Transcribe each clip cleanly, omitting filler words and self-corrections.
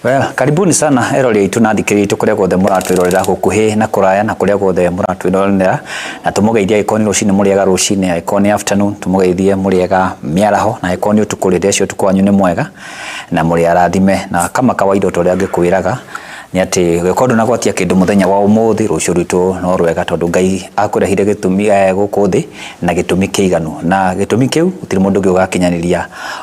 Well, karibuni sana erori aitũ na athikĩrĩria aitũ kũrĩa guothe mũratwĩrorera gũkuhĩ na kũraya na kũrĩa guothe mũratwĩrorera, na tũmũgeithie angĩkorwo nĩ rũcinĩ mũrĩega rũcinĩ, angĩkorwo nĩ afternoon tũmũgeithie mũrĩega mĩaraho, na angĩkorwo nĩ ũtukũ rĩ, ndĩreciria ũtukũ wanyu nĩ mwega na mũrĩ arathime. Na kama kawaida o ta ũrĩa ngĩkwĩraga nĩ atĩ ũngĩkorwo ndũnagwatia kĩndũ mũthenya wa ũmũthĩ, rũciũ rwitũ no rwega tondũ Ngai akũrehire gĩtũmi gũkũ thĩ na gĩtũmi kĩiganu, na gĩtũmi kĩu gũtirĩ mũndũ ũngĩ ũgakinyanĩria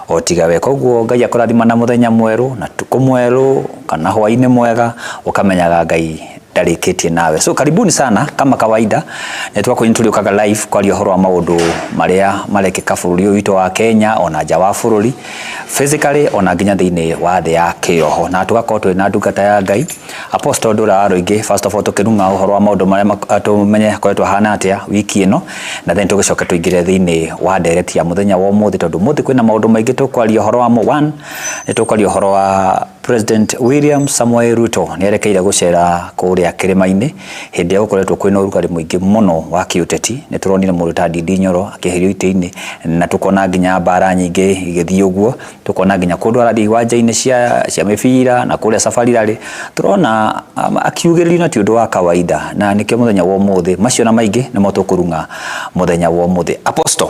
o tiga we. Koguo Ngai akũrathima na mũthenya mwerũ na tukũ mwerũ kana hwainĩ mwega, ũkamenyaga Ngai ndarĩkĩtie nawe. So karibuni sana kama kawaida nĩ twakwĩra tũrĩũkaga live kwaria ũhoro wa maũndũ marĩa marekĩka bũrũri ũyũ witũ wa Kenya ona nja wa bũrũri, physically ona nginya thĩinĩ wa thĩ ya kĩroho, na tũgakorwo twĩ na ndungata ya Ngai Apostle Ndura wa Rũingĩ. First of all tũkĩrung'a ũhoro wa maũndũ marĩa tũmenye akoretwo ahana atĩa wiki ĩno, na then tũgĩcoke tũingĩre thĩinĩ wa ndereti ya mũthenya wa ũmũthĩ, tondũ ũmũthĩ kwĩna maũndũ maingĩ tũkwaria ũhoro wamo. One, nĩ tũkwaria ũhoro wa President William Samoei Ruto nĩ erekeire gũcera kũrĩa kĩrĩma-inĩ hĩndĩ ĩrĩa gũkoretwo kwĩna ũrugarĩ mũingĩ mũno wa kĩũteti. Nĩ tũronire mũndũ ta Ndindi Nyoro akĩeherio itĩ-inĩ, na tũkona nginya mbara nyingĩ igĩthiĩ ũguo, tũkona nginya kũndũ arathiĩ iwanja-inĩ cia mĩbira na kũrĩa Safari Rally tũrona akiugĩrĩrio, na ti ũndũ wa kawaida, na nĩkĩo mũthenya wa ũmũthĩ macio na maingĩ nĩmo tũkũrung'a mũthenya wa ũmũthĩ. Apostle.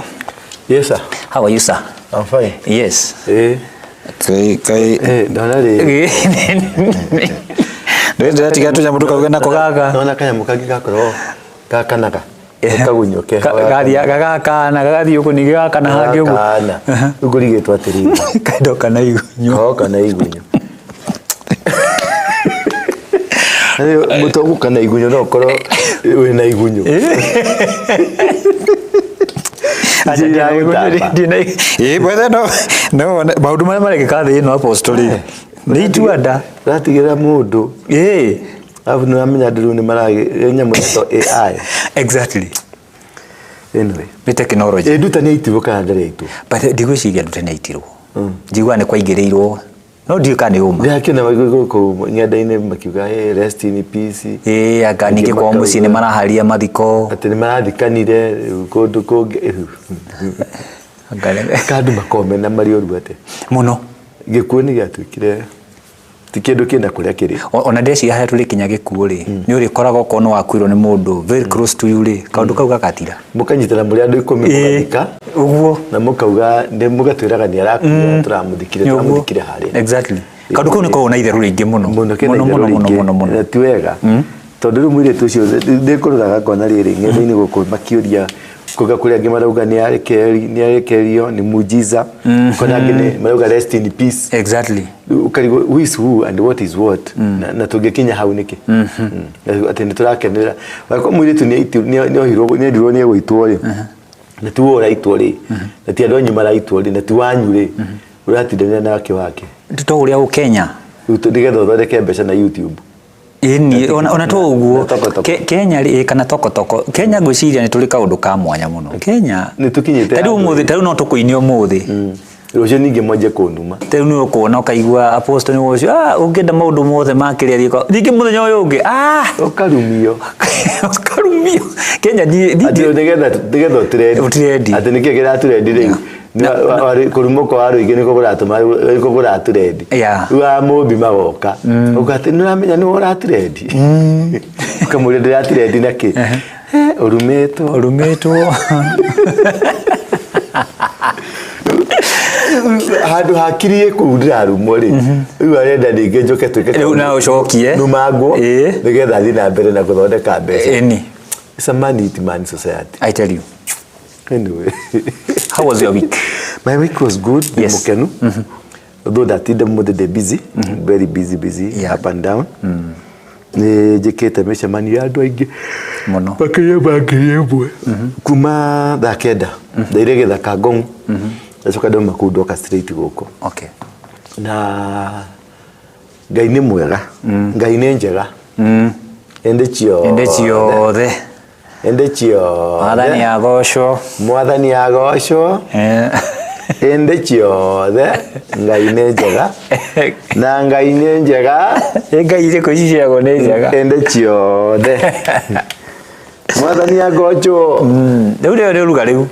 Yes, sir. How are you, sir? I'm fine. Yes. Kai kai Ndona rĩ. Ndĩratiga tũnyamũ tũkauge nako gaka. Ndona kanyamũ kangĩ gakorwo gakanaga. Kagunyũ ke. Gathiĩ gagakana, gagathiĩ ũguo, ningĩ gagakana hangĩ ũguo. Gakana. Rĩu ngũrigĩtwo atĩrĩrĩ. Kadoka na igunyũ. Koka na igunyũ. Mũtwe gũka na igunyũ no ũkorwo wĩna igunyũ. Acha ndina igunyũ, ndina. Ĩĩ bwethe no no maũndũ marĩa marekĩka thĩ ĩno, Apostle, rĩ nĩ itua nda. Ũratigĩra mũndũ. Arabu nĩ ũramenya andũ rĩu nĩ maragĩ nyamũ ĩretwo AI. Exactly. Anyway. Nĩ technology. Ĩ Nduta nĩ aitirwo kana ndarĩ aitirwo? But ndigwĩciria Nduta nĩ aitirwo. Njiguaga nĩ kwaingĩrĩirwo, no ndiũĩ kana nĩ ũma. Ndĩrakĩona gũkũ ng'enda-inĩ makiuga, "Hey, rest in peace." Ĩĩ, anga ningĩ kwao mũciĩ nĩ maraharia mathiko. Atĩ nĩ marathikanire rĩu kũndũ kũngĩ. Kandũ makoragwo mena marĩ ũru atĩa? Mũno. Gĩkuũ nĩ gĩatuĩkire ti kĩndũ kĩna kũrĩa kĩrĩ. Ona ndĩreciria harĩa tũrĩkinya gĩkuũ rĩ, nĩ ũrĩkoraga okorwo nĩ wakuirwo nĩ mũndũ very close to you rĩ, kaũndũ kau gagathira. Mũkanyitana mũrĩ andũ 10 mũgathika. Ũguo. Na mũkauga nĩ mũgatwĩraga nĩ arakuire, tũramũthikire tũramũthikire harĩa. Exactly. Kaũndũ kau nĩ koragwo na itherũ rĩingĩ mũno. Mũno kena Mũno itherũ mũno mũno rĩingĩ. mũno mũno. Na ti wega. Tondũ rĩu mũirĩtu ũcio ndĩkũroraga ngona rĩrĩ ng'enda-inĩ gũkũ makĩũria kuga kũrĩa angĩ marauga nĩ arekerio nĩ muujiza, ũkona angĩ nĩ marauga rest in peace. Exactly. Rĩu ũkarigwo who is who and what is what, na tũngĩkinya hau nĩkĩ? Atĩ nĩ tũrakenerera wakorwo mũirĩtu nĩ ohirwo, nĩ endirwo nĩ egũitwo rĩ, na ti we ũraitwo rĩ, na ti andũ anyu maraitwo rĩ, na ti wanyu rĩ, ũratindanĩra nake wake. To ũrĩa Ũkenya. Rĩu nĩgetha ũthondeke mbeca na YouTube. Ĩni, ona to ũguo. Na tokotoko. Kenya rĩ, kana tokotoko. Kenya ngwĩciria nĩ tũrĩ kaũndũ ka mwanya mũno. Kenya. Nĩ tũkinyĩte Ta rĩu handũ ũmũthĩ, ta rĩu no tũkũinie ũmũthĩ. Rũciũ ningĩ mwanjie kũnuma. Ta rĩu nĩ ũkuona ũkaigua Apostle nĩ ũcio, ũngĩenda maũndũ mothe ma kĩrĩa gĩko. Ningĩ mũthenya ũyũ ũngĩ, Ũkarumio. Ũkarumio. Kenya Atĩ nĩgetha ũtrendi. Ũtrendi. Atĩ nĩkĩo kĩratrendi rĩu. Kũrumwo kwa Warũingĩ nĩkuo kũratũma nĩkuo kũratrendi. Rĩu a Mũmbi magoka. Ũka atĩ nĩ ũramenya nĩwe ũratrendi. Ũkamũria ndĩratrendi na kĩ? Ũrumĩtwo. Ũrumĩtwo. Handũ hakirie kũu ndĩrarumwo rĩ, rĩu arenda ningĩ njoke tuĩke Rĩu na ũcokie. numangwo nĩgetha thiĩ na mbere na gũthondeka mbeca. Ĩni. It's a man eat man society. I tell you. Anyway. How was your week? My week was good. Ndĩ mũkenu. Although ndatinda mũthĩ ndĩ busy, very busy busy, up and down. Nĩ njĩkĩte mĩcemanio ya andũ aingĩ Mũno. makĩria ma 1000 kuma thaa 9 ndaire gĩthaka Ngong, ndacoka ndauma kũu ndoka straight gũkũ. Na Ngai nĩ mwega, Ngai nĩ njega ĩndĩ ciothe. Ĩndĩ ciothe. Ĩndĩ ciothe. Mwathani agocwo. Mwathani agocwo. Ĩndĩ ciothe Ngai nĩ njega na Ngai nĩ njega. Ĩ Ngai irĩkũ ici ciagwo nĩ njega? Ĩndĩ ciothe Mwathani agocwo. Rĩu rĩo rĩ ruga rĩu.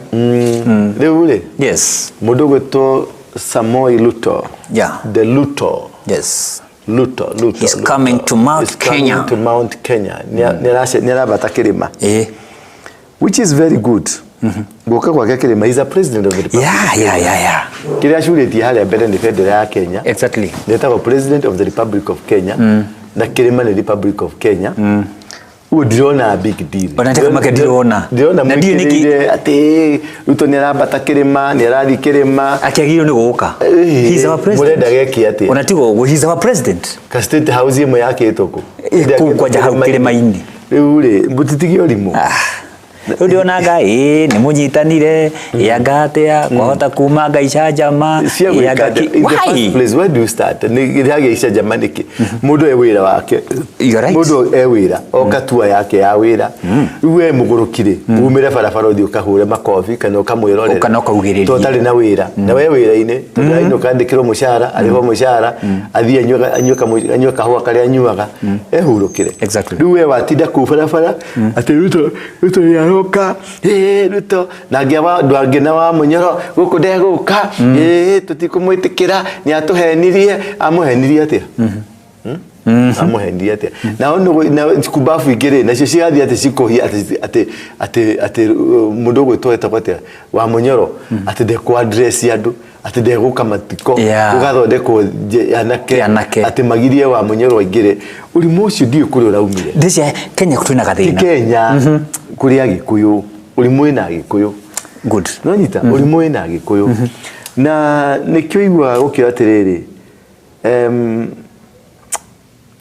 Rĩu rĩ. Yes. Mũndũ ũgwĩtwo Samoei Ruto. The Ruto. Yes. Ruto, Ruto, He's Ruto. Coming to Mount He's coming Kenya. To Mount Kenya. Nĩ arambata kĩrĩma, which is very good. Gũka gwake kĩrĩma, he's a president of the republic. Kĩrĩa acurĩtie harĩa mbere nĩ bendera ya Kenya. Nĩetagwo President of the Republic of Kenya, na kĩrĩma nĩ Republic of Kenya. Ũguo ndirona big deal. Ona nĩ make ndirona. Ndirona Na ndiũĩ nĩkĩ- mwĩkĩrĩire atĩ Ruto nĩ arambata kĩrĩma, nĩ arathiĩ kĩrĩma. Akĩagĩrĩirwo nĩ gũka. He's our president. Mũrenda geke atĩa? Ona tiga ũguo, he's our president. Ka State House ĩmwe yakĩtwo kũ? Kũu kwanja hau kĩrĩma-inĩ. Rĩu rĩ, mũtitige ũrimũ. Rĩu ndionaga ĩ nĩ mũnyitanire, ĩ anga atĩa kwahota kuma anga icanjama, Cia ĩ gwĩka anga atĩa? In the first Why? place, where do you start? Nĩ gĩthagĩa icanjama nĩkĩ? Mũndũ e wĩra wake. You're right. Mũndũ e wĩra, oka tua yake ya wĩra. Rĩu we mũgũrũki rĩ, umĩre barabara ũthiĩ ũkahũre makobi kana ũkamwĩrorera. Kana ũkaugĩrĩrie. Tondũ ũtarĩ na wĩra. Na we wĩra-inĩ, tondũ ainũka andĩkĩrwo mũcara, arĩhwo mũcara, athiĩ anyue kahũa karĩa anyuaga, ehurũkĩre. Rĩu we watinda kũu barabara atĩ Ruto, Ruto nĩ aroka, ĩĩ Ruto, na angĩ andũ angĩ na wa Mũnyoro gũkũ ndegũka, ĩĩ tũtikũmwĩtĩkĩra, nĩ atũhenirie. Amũhenirie atĩa? Amũhenirie atĩa? Nao na kumbabu ingĩ rĩ, nacio cigathiĩ atĩ cikũhia atĩ mũndũ ũgwĩtwo etagwo atĩa, wa Mũnyoro, atĩ ndekũ address andũ, atĩ ndegũka matiko, gũgathondekwo anake, Anake. Atĩ magirie wa Mũnyoro aingĩre. Ũrimũ ũcio ndiũĩ kũrĩa ũraumire. Ndĩcia Kenya twĩna Ti gathĩna. Kenya, kũrĩ Agĩkũyũ, ũrimũ wĩna Agĩkũyũ. Good. Nonyita ũrimũ wĩna Agĩkũyũ, na nĩkĩo iguaga gũkĩra atĩrĩrĩ,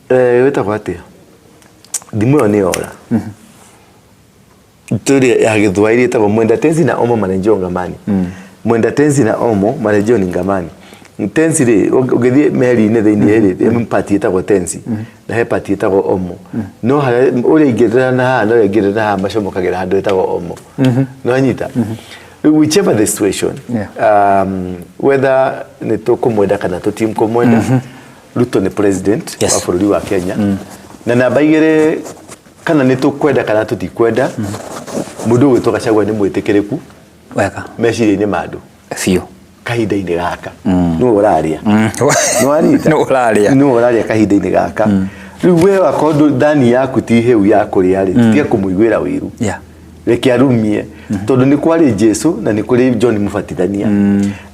wĩtagwo atĩa, thimũ ĩyo nĩ yora tũrĩ ya Gĩthwaĩri ĩtagwo "Mwenda tenzi na omo marejeo ngamani". Mwenda tenzi na omo marejeo ni ngamani. Tenzi rĩ, ũngĩthiĩ meri-inĩ thĩinĩ rĩ, he part ĩtagwo tenzi na he part ĩtagwo omo, no harĩa ũrĩa ingĩrĩra na haha na ũrĩa ingĩrĩra na haha macomokagĩra handũ ĩtagwo omo. No nyita, whichever the situation, whether nĩ tũkũmwenda kana tũtikũmwenda, Ruto nĩ president wa bũrũri wa Kenya. Na namba 2, kana nĩ tũkwenda kana tũtikwenda, mũndũ ũgwĩtwo Gachagua nĩ mwĩtĩkĩrĩku meciria-inĩ ma andũ Biũ. Kahinda-inĩ gaka nĩwe ũraria. Nĩwanyita? Nĩwe ũraria. Nĩwe ũraria kahinda-inĩ gaka. Rĩu we wakorwo thani yaku ti hĩu ya kũrĩa rĩ, tiga kũmũiguĩra wĩiru. Reke arumie, tondũ nĩ kwarĩ Jesu na nĩ kũrĩ John Mũbatithania,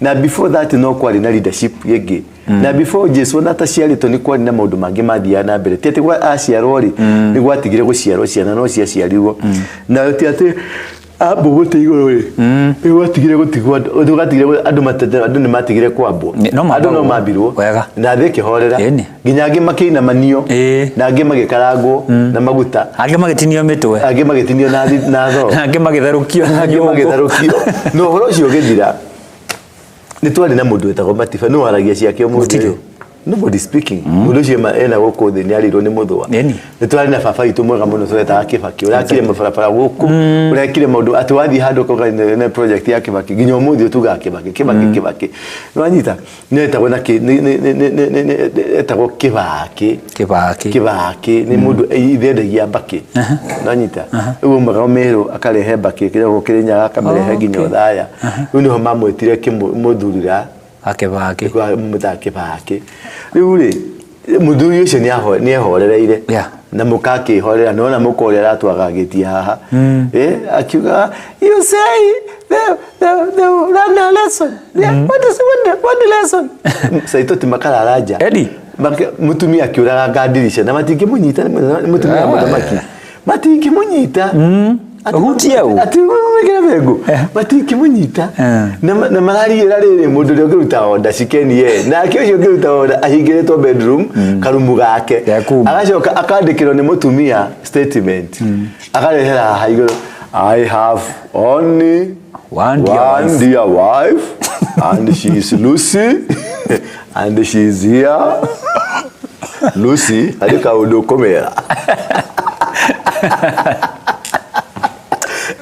na before that no kwarĩ na leadership ĩngĩ, na before Jesu ona ataciarĩtwo nĩ kwarĩ na maũndũ mangĩ mathiaga na mbere. Ti atĩ aciarwo rĩ nĩ gwatigire gũciarwo ciana, no ciaciarirwo, na ti atĩ ambwo mũtĩ igũrũ rĩ nĩ gwatigire gũtigwo andũ, nĩ gwatigire andũ andũ nĩ matigire kwambwo. No Andũ no mambagwo. mambirwo na thĩ ĩkĩhorera, nginya angĩ makĩinamanio, na angĩ magĩkarangwo na maguta, Angĩ magĩtinio mĩtwe, angĩ magĩtinio na thoo, na angĩ magĩtherũkio na angĩ nyũngũ. Magĩtharũkio, na ũhoro ũcio ũgĩthira. Nĩ twarĩ na mũndũ wĩtagwo Matiba, nĩ waragia ciake ũmũthĩ Gũtirĩ. ũyũ. Nobody speaking. Mũndũ ũcio ena gũkũ thĩ, nĩ arĩirwo nĩ mũthũa. Nĩ twarĩ na baba witũ mwega mũno twetaga Kĩbaki, ũrakire mabarabara gũkũ, ũrekire maũndũ atĩ wathiĩ handũ ũkauga nĩ project ya Kĩbaki. Nginya ũmũthĩ ũtugaga Kĩbaki, Kĩbaki, Kĩbaki. Nĩwanyita, nĩ etagwo na nĩ etagwo Kĩbaki. Kĩbaki. Kĩbaki nĩ mũndũ ithendagia mbakĩ. Nanyita, rĩu aumaga Meru akarehe mbakĩ kĩrĩa Kĩrĩnyaga, akamĩrehe nginya Othaya. Rĩu nĩho mamwĩtire mũthurira. Akĩbaki. Mũthaki Kĩbaki. Rĩu rĩ, mũthuri ũcio nĩ ehorereire na mũka akĩhorera, nona mũka ũrĩa aratwagagĩtie haha. Akiuga, "You say the learn a lesson." Yeah, what is what the lesson? Saito ti makarara nja. Eddie. Mũtumia akĩũraganga ndirica na matingĩmũnyita, nĩ mũtumia wa mũthamaki, matingĩmũnyita. Hutie ũ. Ati wĩkĩre bengũ, matingĩmũnyita. Na marariĩra rĩrĩ, mũndũ ũrĩa ũngĩruta order cikenie nake, ũcio ũngĩruta order ahingĩrĩtwo bedroom karumu gake. Gekuma. Agacoka akandĩkĩrwo nĩ mũtumia statement, akarehera haha igũrũ, "I have only one dear one wife." Dear wife, and she is Lucy, and she is here. Lucy, harĩ kaũndũ ũkũmera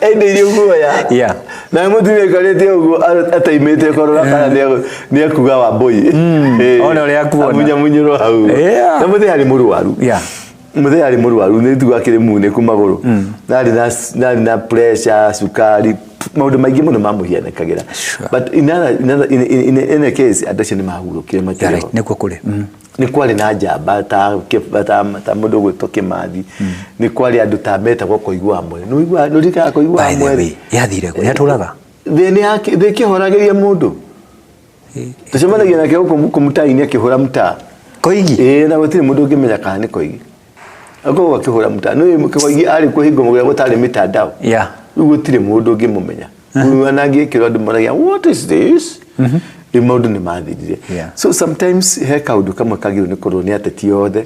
endeirio guoya." Na mũtumia aikarĩte ũguo ataimĩte kũrora kana nĩ ekuga wa mbũi. One ũrĩa akuona. Amunyamunyĩrwo hau. Na mũthee arĩ mũrwaru. Mũthee arĩ mũrwaru, nĩ tuga akĩrĩ munĩku magũrũ, narĩ na pressure, cukari, maũndũ maingĩ mũno mamũhianĩkagĩra. But in, other, in, other, in, in, in any case, andũ acio nĩ mahurũkire, makĩrĩ ho. Nĩkuo kũrĩ. Nĩ kwarĩ na njamba ta mũndũ ũgwĩtwo Kĩmathi, nĩ kwarĩ andũ ta metagwo Koigi wa Mwere. Nĩ ũiguaga, nĩ ũririkanaga Koigi wa By the Mwere? way, yathire kũ? Yatũraga? Thĩ nĩ thĩ ĩkĩhoragĩria mũndũ. Tũcemanagia nake gũkũ mũtaa-inĩ akĩhũra mũtaa. Koigi? Ĩĩ, na gũtirĩ mũndũ ũngĩmenya kana nĩ Koigi. Akoragwo akĩhũra mũtaa. Nĩ Koigi arĩ kuo hingo mũgwanja gũtarĩ mĩtandao. Rĩu gũtirĩ mũndũ ũngĩmũmenya. Rĩu ona angĩkĩrwo andũ moragia, "What is this?" Rĩu maũndũ nĩ mathirire. So sometimes he kaũndũ kamwe kagĩrĩirwo nĩ kũrorwo nĩ ateti othe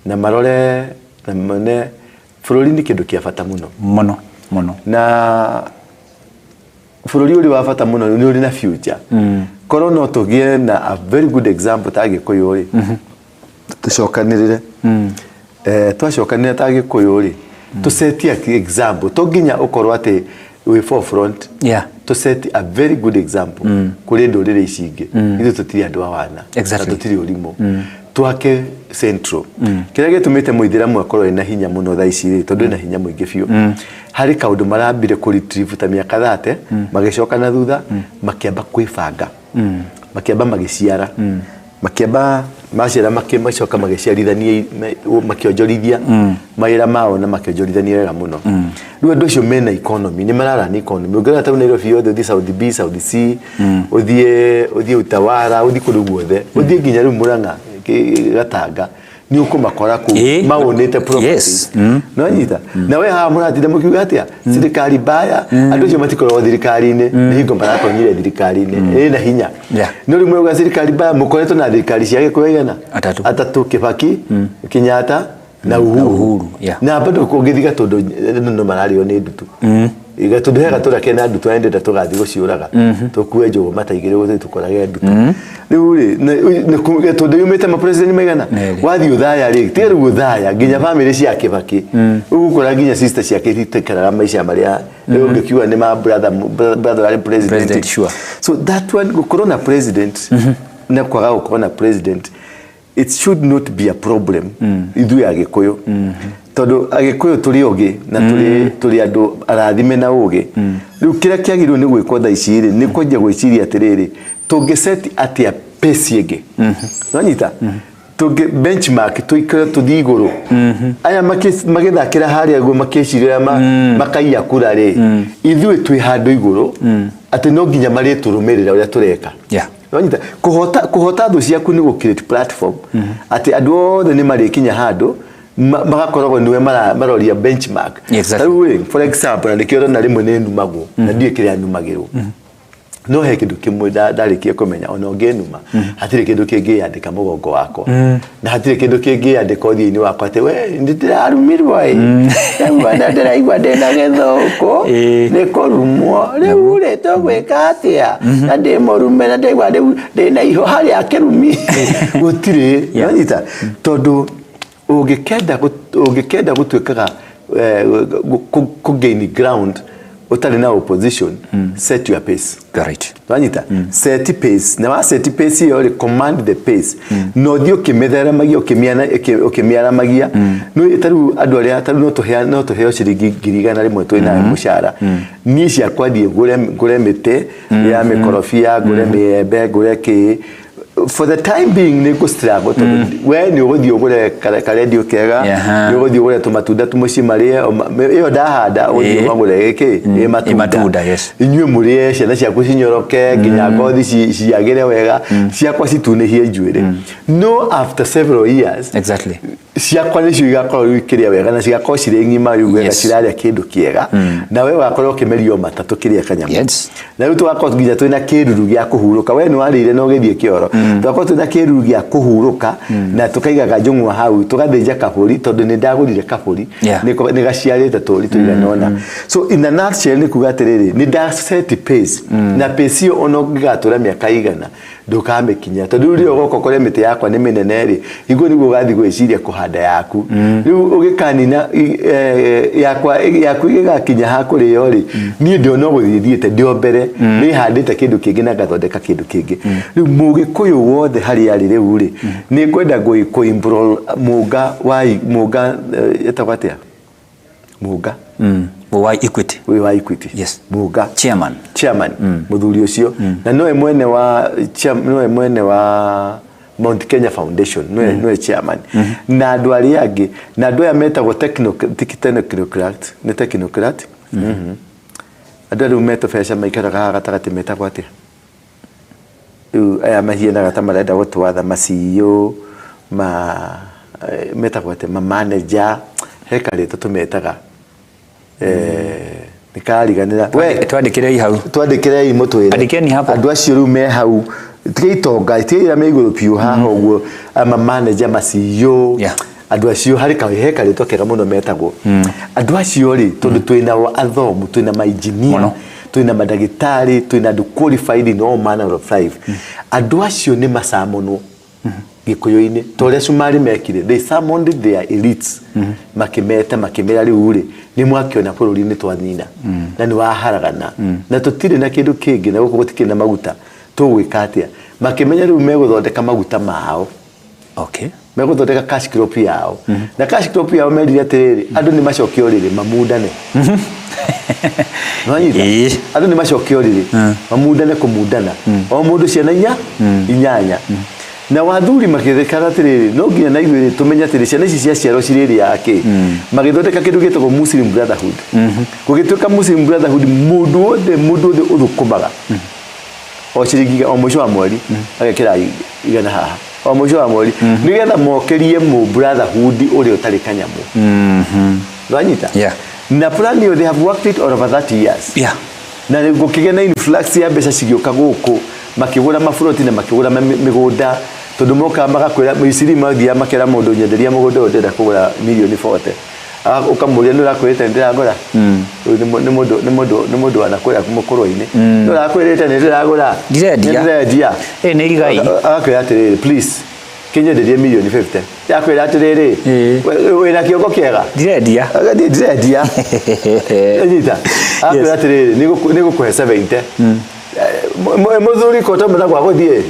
na marore na mone bũrũri nĩ kĩndũ kĩa bata mũno. Mũno, mũno. Na bũrũri ũrĩ wa bata mũno nĩ ũrĩ na future. Korwo no tũgĩe na a very good example ta Gĩkũyũ rĩ, tũcokanĩrĩre. Twacokanĩrĩra ta Gĩkũyũ rĩ, tũsetie example, to nginya ũkorwo atĩ wĩ forefront. Tũseti a very good example kũrĩ ndũrĩrĩ ici ingĩ. Ithuĩ tũtirĩ andũ a wana. Na tũtirĩ ũrimũ. Twake central. Kĩrĩa gĩtũmĩte mũithĩramu akorwo ena hinya mũno thaa ici rĩ, tondũ ena hinya mũingĩ biũ. Harĩ kaũndũ marambire kũ retrieve ta mĩaka 30, magĩcoka na thutha, makĩamba kwĩbanga. Makĩamba magĩciara. Makĩamba maciara, magĩcoka magĩciarithania, makĩonjorithia mawĩra mao na makĩonjorithania wega mũno. Rĩu andũ acio mena economy, nĩ mararani economy. Ũngĩrora ta Nairobi yothe, ũthiĩ South B, South C, ũthiĩ Utawala, ũthiĩ kũndũ guothe, ũthiĩ nginya rĩu Murang'a, Gatanga, nĩ ũkũmakora kũu maũnĩte properties. No nyita na we haha mũratinda mũkiuga atĩa thirikari mbaya, andũ acio matikoragwo thirikari-inĩ, nĩ hingo maratonyire thirikari-inĩ ĩna hinya. No rĩu mwauga thirikari mbaya, mũkoretwo na thirikari cia Gĩkũyũ igana? Atatũ. Atatũ, Kibaki, Kenyatta na Uhuru. Uhuru, yeah. Na bado kũngĩthiĩ Gatũndũ no mararĩo nĩ ndutu. Gatũndũ he gatũra kena ndutu na ndĩrenda tũgathiĩ gũciũraga, tũkue njũgũma ta igĩrĩ gũthiĩ tũkorage ndutu. Rĩu rĩ, Gatũndũ yumĩte ma president maigana? Merĩ. Wathiĩ Othaya rĩ, tiga rĩu Othaya, nginya family cia Kibaki ũgũkora nginya sister ciake itikaraga maica marĩa rĩu ũngĩkiuga nĩ ma brother, brother arĩ president. President, sure. So that one, gũkorwo na president na kwaga gũkorwo na president, it should not be a problem ithuĩ Agĩkũyũ, tondũ Agĩkũyũ tũrĩ ogĩ na tũrĩ andũ arathime na ũgĩ. Rĩu kĩrĩa kĩagĩrĩirwo nĩ gwĩkwo thaa ici rĩ, nĩ kwanjia gwĩciria atĩrĩrĩ, tũngĩset atĩa pace ĩngĩ? Nonyita tũngĩ benchmark, tũikare tũthiĩ igũrũ. Aya magĩthakĩra harĩa guo makĩcirĩra makaiya kura rĩ, ithuĩ twĩ handũ igũrũ atĩ no nginya marĩtũrũmĩrĩra ũrĩa tũreka. Nonyita kũhota thũ ciaku nĩ gũ create platform atĩ andũ othe nĩ marĩkinya handũ magakoragwo nĩwe maroria benchmark. Ta rĩu rĩ, for example, na nĩkĩo ũrona rĩmwe nĩ numagwo na ndiũĩ kĩrĩa numagĩrwo, no he kĩndũ kĩmwe ndarĩkia kũmenya, ona ũngĩnuma hatirĩ kĩndũ kĩngĩyandĩka mũgongo wakwa na hatirĩ kĩndũ kĩngĩyandĩka ũthiũ-inĩ wakwa atĩ we nĩ ndĩrarumirwo ĩ, rĩu ona ndĩraigua ndĩna gĩthũkũ nĩ kũrumwo, rĩu rĩ tũgwĩka atĩa na ndĩ mũrume na ndĩraigua rĩu ndĩna iho harĩa kĩrumi gũtirĩ. Nonyita tondũ ũngĩkenda gũtuĩkaga kũ gain ground ũtarĩ na opposition, set your pace. Wanyita set pace, na wa set pace ĩyo rĩ, command the pace na ũthiĩ ũkĩmĩtheremagia, ũkĩmĩaramagia. No ta rĩu andũ arĩa ta rĩu no tũheo ciringi 100,000 twĩ nayo mũcara, niĩ ciakwa thiĩ ngũre mĩtĩ ya mĩkorobia, ngũre mĩembe, ngũre kĩ. For the time being nĩ ngũ struggle tondũ we nĩ ũgũthiĩ ũgũre karendio kega, nĩ ũgũthiĩ ũgũre tũmatunda tũmũciĩ marĩe ĩyo ndahanda, ũgũthiĩ ũmagũre gĩkĩ ĩ matunda. Ĩ matunda, yes. Inyuĩ mũrĩe, ciana ciaku cinyoroke nginya ngothi ciagĩre wega, ciakwa citunĩhie njuĩrĩ. No after several years ciakwa nĩcio igakorwo rĩu ikĩrĩa wega na cigakorwo cirĩ ng'ima rĩu wega, cirarĩa kĩndũ kĩega, na we wakorwo ũkĩmerio matatũ kĩrĩa kanyamũ. Na rĩu tũgakorwo nginya twĩna kĩruru gĩa kũhurũka. We nĩ warĩire na ũgĩthiĩ kĩoro, tũgakorwo twĩna kĩruru gĩa kũhurũka na tũkaigaga njũng'wa hau, tũgathĩnja kabũri tondũ nĩ ndagũrire kabũri, nĩ gaciarĩte tũri tũigana ũna. So in a nutshell nĩ kuga atĩrĩrĩ, nĩ nda set pace, na pace ĩyo ona ũngĩgatũra mĩaka igana ndũkamĩkinya, tondũ rĩu rĩrĩa ũgoka ũkore mĩtĩ yakwa nĩ mĩnene rĩ, hingo nĩguo ũgathiĩ gwĩciria kũhanda yaku. Rĩu ũgĩkanina yakwa, yaku ĩgĩgakinya ha kũrĩo rĩ, niĩ ndĩ no gũthiĩ thiĩte ndĩ o mbere nĩhandĩte kĩndũ kĩngĩ na ngathondeka kĩndũ kĩngĩ. Rĩu mũgĩkũyũ wothe harĩa arĩ rĩu rĩ, nĩ ngwenda kũ enroll mũnga wa mũnga, ĩtagwo atĩa? Mũnga. Wa Equity. Ũyũ wa Equity. Yes. Mũnga. Chairman. Chairman. Mũthuri ũcio. Na nowe mwene wa nowe mwene wa Mount Kenya Foundation nĩwe chairman na andũ arĩa angĩ na andũ aya metagwo technocrat, nĩ technocrat. Andũ arĩa rĩu metũbeca maikaraga haha gatagatĩ metagwo atĩa? Rĩu aya mahianaga ta marenda gũtwatha ma CEO ma metagwo atĩa, ma manager, he karĩtwa tũmetaga, nĩkariganĩra we. Twandĩkĩrei hau. Twandĩkĩrei mũtwĩre. Andĩkeni hapo. Andũ acio rĩu me hau, tiga itonga, tiga ira me igũrũ biũ haha ũguo, ama manager, ma CEO, andũ acio harĩ ka he karĩtwa kega mũno metagwo andũ acio rĩ, tondũ twĩna athomu, twĩna mainjinia, Mũno. Twĩna mandagĩtarĩ, twĩna andũ qualified in all manner of life. Andũ acio nĩ macamonwo gĩkũyũ-inĩ ta ũrĩa Cumarĩ mekire. They summoned their elites, makĩmeta, makĩmera, rĩu rĩ, nĩ mwakĩona bũrũri nĩ twanina na nĩ waharagana na tũtirĩ na kĩndũ kĩngĩ na gũkũ gũtikĩrĩ na maguta, tũgwĩka atĩa? Makĩmenya rĩu megũthondeka maguta mao, megũthondeka cash crop yao, na cash crop yao merire atĩrĩrĩ, andũ nĩ macoke ũrĩrĩ mamundane. Nĩwanyita? Ĩĩ. Andũ nĩ macoke ũrĩrĩ mamundane, kũmundana, o mũndũ ciana inya inyanya. Na wathuri makĩrĩkana atĩrĩrĩ, no nginya na ithuĩ tũmenye atĩrĩ, ciana ici ciaciarwo cirĩrĩaga kĩ? Magĩthondeka kĩndũ gĩtagwo Muslim Brotherhood. Gũgĩtuĩka Muslim Brotherhood, mũndũ wothe ũthũkũmaga o ciringi, o mũico wa mweri agekĩra 100 haha, o mũico wa mweri, nĩgetha mokĩrie mũ brotherhood ũrĩa ũtarĩ kanyamũ. Nwanyita? Yeah. Na plan ĩyo, they have worked it all over 30 years. Na rĩu gũkĩgĩa na influx ya mbeca cigĩũka gũkũ, makĩgũra maburoti na makĩgũra mĩgũnda, tondũ mokaga magakwĩra Misiri, mathiaga makera mũndũ, nyenderia mũgũnda ũyũ, ndĩrenda kũgũra mirioni 40. Ũkamũria, nĩ ũrakwĩrĩte nĩ ndĩragũra? Ũyũ nĩ mũndũ wanakwĩra mũkũrũ-inĩ, nĩ ũrakwĩrĩte nĩ ndĩragũra? Ndirendia. Nĩ ndĩrendia. Ĩ nĩ igai. Agakwĩra atĩrĩrĩ, please kĩnyenderie mirioni 50. Yakwĩra atĩrĩrĩ, wĩna kĩongo kĩega. Ndirendia. Agathiĩ, ndirendia. Nyita. Akwĩra atĩrĩrĩ, nĩgũkũhe 70. Mũthuri ko tomena gwa gũthiĩ.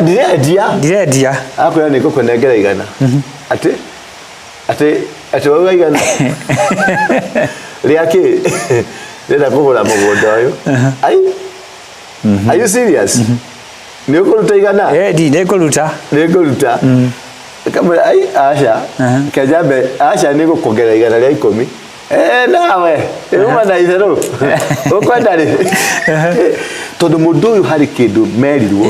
Ndirendia. Ndirendia. Akwĩra nĩngũkũnengera 100. Atĩ wauga 100 rĩa kĩ? Ndĩrenda kũgũra mũgũnda ũyũ. Ai, are you serious? Nĩ ũkũruta 100? Ndi nĩ ngũruta. Nĩ ngũruta. Kamwĩra, ai, aca, kenjambe, aca, nĩ gũkuongerera 110. Nawe uma na itherũ ũkwenda rĩ, tondũ mũndũ ũyũ harĩ kĩndũ merirwo,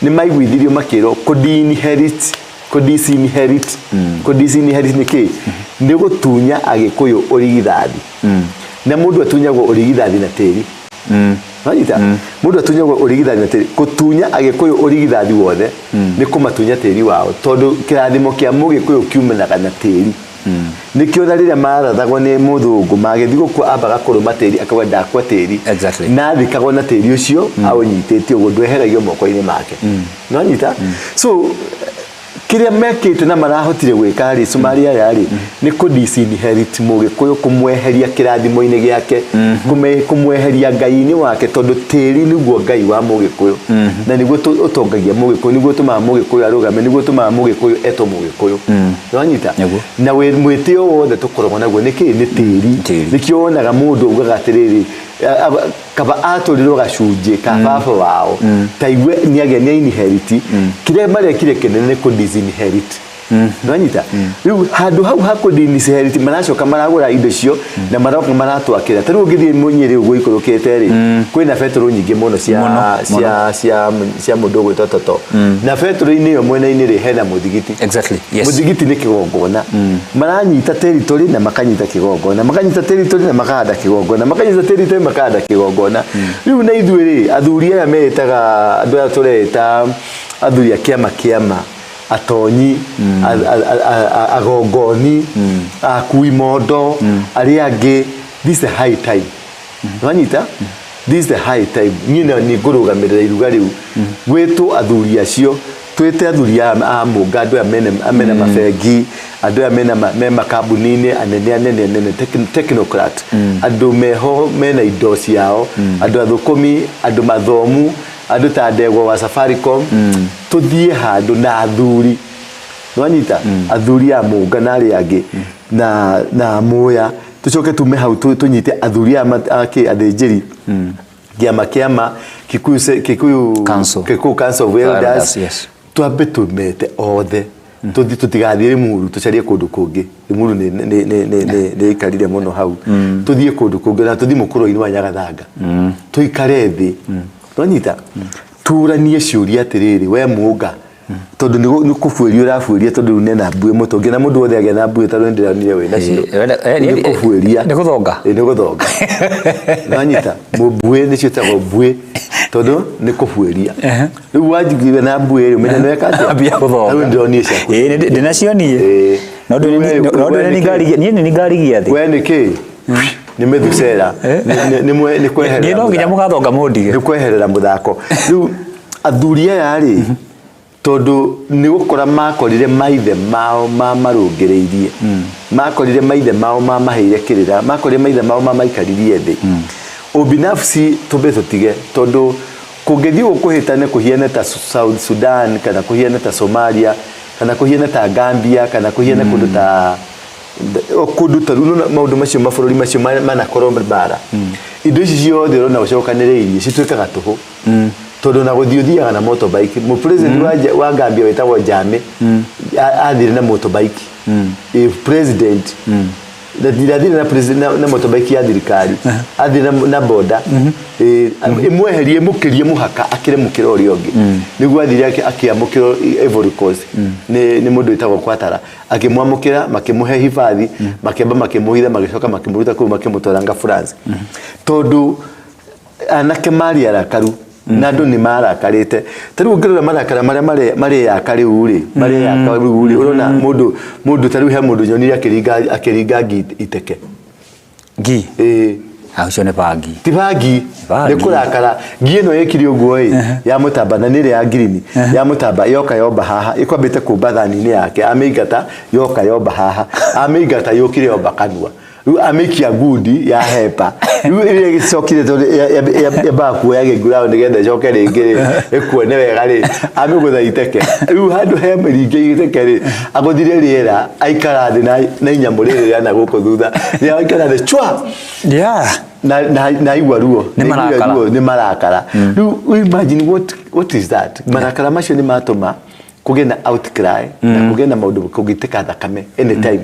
nĩ maiguithirio makĩrwo kũdisinherit. Kũdisinherit, kũdisinherit nĩ kĩ? Nĩ gũtunya Agĩkũyũ ũrigithathi, na mũndũ atunyagwo ũrigithathi na tĩri. Wanyita? Mũndũ atunyagwo ũrigithathi na tĩri. Gũtunya Agĩkũyũ ũrigithathi wothe nĩ kũmatunya tĩri wao, tondũ kĩrathimo kĩa Mũgĩkũyũ kiumanaga na tĩri. Nĩkĩo na rĩrĩa marathagwo nĩ mũthũngũ magĩthiĩ gũkua, ambaga kũrũma tĩri, akauga ndakua tĩri. Na athikagwo na tĩri ũcio aũnyitĩte ũguo, ndweheragio moko-inĩ make. Nĩwanyita? So kĩrĩa mekĩte na marahotire gwĩka rĩ, Somalia aya rĩ, nĩ kũ disinherit Mũgĩkũyũ, kũmweheria kĩrathimo-inĩ gĩake, kũmweheria Ngai-inĩ wake, tondũ tĩri nĩguo Ngai wa Mũgĩkũyũ, na nĩguo ũtongagia Mũgĩkũyũ, nĩguo ũtũmaga Mũgĩkũyũ arũgame, nĩguo ũtũmaga Mũgĩkũyũ etwo Mũgĩkũyũ. Nĩwanyita? Nĩguo. Na mwĩtĩo wothe tũkoragwo naguo nĩ kĩ? Nĩ tĩri. Tĩri. Nĩkĩo wonaga mũndũ augaga atĩrĩrĩ, kaba atũrirwo gacunjĩ ka baba wao, ta igue nĩagĩa nĩ inherit. Kĩrĩa marekire kĩnene nĩ kũ disinherit. Nĩwanyita? Rĩu handũ hau ha kũ disinherit, maracoka maragũra indo icio na maroka maratwakĩra. Ta rĩu ũngĩthiĩ Mũnyĩrĩ ũguo ikũrũkĩte rĩ, kwĩna betũrũ nyingĩ mũno cia Mũno, cia mũndũ ũgwĩtwo Toto, na betũrũ-inĩ ĩyo mwena-inĩ rĩ, hena mũthigiti. Mũthigiti nĩ kĩgongona. Maranyita territory na makanyita kĩgongona, makanyita territory na makahanda kĩgongona, makanyita territory, makahanda kĩgongona. Rĩu na ithuĩ rĩ, athuri aya meĩtaga, andũ aya tũreĩta athuri a kĩama, atonyi, agongoni, akui mondo, arĩa angĩ, this is the high time. Nwanyita? This is the high time. Niĩ na nĩ ngũrũgamĩrĩra iruga rĩu, gwĩtwo athuri acio, twĩte athuri a mũnga, andũ aya mena mabengi, andũ aya mena me makambuni-inĩ anene anene anene, technocrat, andũ meho mena indo ciao, andũ athũkũmi, andũ mathomu, andũ ta ndegwa wa Safaricom, tũthiĩ handũ na athuri. Nwanyita? Athuri a mũnga na arĩa angĩ na muya, tucoke tume hau tũnyite athuri aya a kĩ athĩnjĩri kĩama Kikuyu Kikuyu Council. Kikuyu Council of Elders. Elders, yes. Twambe tũmete othe, tũthiĩ, tũtigathiĩ Limuru, tũcarie kũndũ kũngĩ. Limuru nĩ ĩikarire mũno hau. Tũthiĩ kũndũ kũngĩ na tũthiĩ mũkũrũ-inĩ wa Nyagathanga, tũikare thĩ, twanyita tũranie ciũria atĩrĩrĩ, we mũnga, tondũ nĩ kũbuĩria ũrabuĩria, tondũ rĩu nena mbuĩ mũtwe nginya mũndũ wothe agĩa na mbuĩ, tondũ nĩndĩronire wĩ nacio. Nĩ kũbuĩria. Nĩ gũthonga. Ĩ, nĩ gũthonga. Nwanyita mbuĩ nĩcio ĩtagwo mbuĩ, tondũ nĩ kũbuĩria. Rĩu wanjigire na mbuĩ rĩ, ũmenye nĩweka atĩa. Ambia gũthonga. Rĩu ndĩronire ciaku. Ĩĩ, ndĩnacio niĩ. No ndũrĩ no ndũrĩ We nĩ kĩ? niĩ nĩ ngarigia thĩ. We nĩ kĩ? Nĩ methusera. Nĩ kweherera Niĩ no nginya mũthako. mũgathonga mũndige. Nĩ kweherera mũthako. Rĩu athuri aya rĩ, tondũ nĩ gũkora makorire maithe mao mamarũngĩrĩirie, makorire maithe mao mamaheire kĩrĩra, makorire maithe mao mamaikaririe thĩ. Ubinafsi tũmbe tũtige, tondũ kũngĩthiĩ ũguo kũhĩtane, kũhiane ta South Sudan, kana kũhiane ta Somalia, kana kũhiane ta Gambia, kana kũhiane kũndũ ta o kũndũ ta rĩu nĩwona maũndũ macio, mabũrũri macio manakorwo mbara, indo ici ciothe ũrona ũcokanĩrĩirie cituĩkaga tũhũ, tondũ na gũthiĩ ũthiaga na motorbike. Mũpresident wa Gambia wĩtagwo Jammeh athire na motorbike. President ndathire na na motorbike ya thirikari, athire na boda. Ĩmweherie, ĩmũkĩrie mũhaka, akĩre mũkĩra ũrĩa ũngĩ, nĩguo athire akĩamũkĩrwo Ivory Coast nĩ mũndũ wĩtagwo Kwatara, akĩmwamũkĩra, makĩmũhe hibathi, makĩamba makĩmũhitha, magĩcoka makĩmũruta kũu, makĩmũtwara nga France, tondũ anake marĩ arakaru na andũ nĩ marakarĩte. Ta rĩu ũngĩrora marakara marĩa mareyaka rĩu rĩ, mareyaka rĩu rĩ, ũrona mũndũ ta rĩu he mũndũ nyonire akĩringa ngi iteke. Ngi? Ĩĩ. Ah, ũcio nĩ bangi. Ti bangi. Bangi. Nĩ kũrakara. Ngi ĩno ĩkire ũguo ĩ, ya mũtamba, na nĩ ĩrĩa ya ngirini ya mũtamba, yoka yomba haha, ĩkwambĩte kũmba thani-inĩ yake, amĩingata, yoka yomba haha, amĩingata, yũkire yomba kanua, rĩu amĩikia ngundi ya hepa. Rĩu ĩrĩa ĩgĩcokire, tondũ yambaga kuoya gĩngurao nĩgetha ĩcoke rĩngĩ rĩ, ĩkuone wega rĩ, amĩgũtha iteke. Rĩu handũ he mĩringe iteke rĩ, agũthire rĩera, aikara thĩ na inyamũ rĩrĩ rĩa na gũkũ thutha, rĩa aikara thĩ chwa. Na aigua ruo. Nĩ Na aiguire marakara. ruo, nĩ marakara. Rĩu imagine what is that. Marakara macio nĩ matũma kũgĩe na outcry na kũgĩe na maũndũ kũgĩtĩka thakame anytime.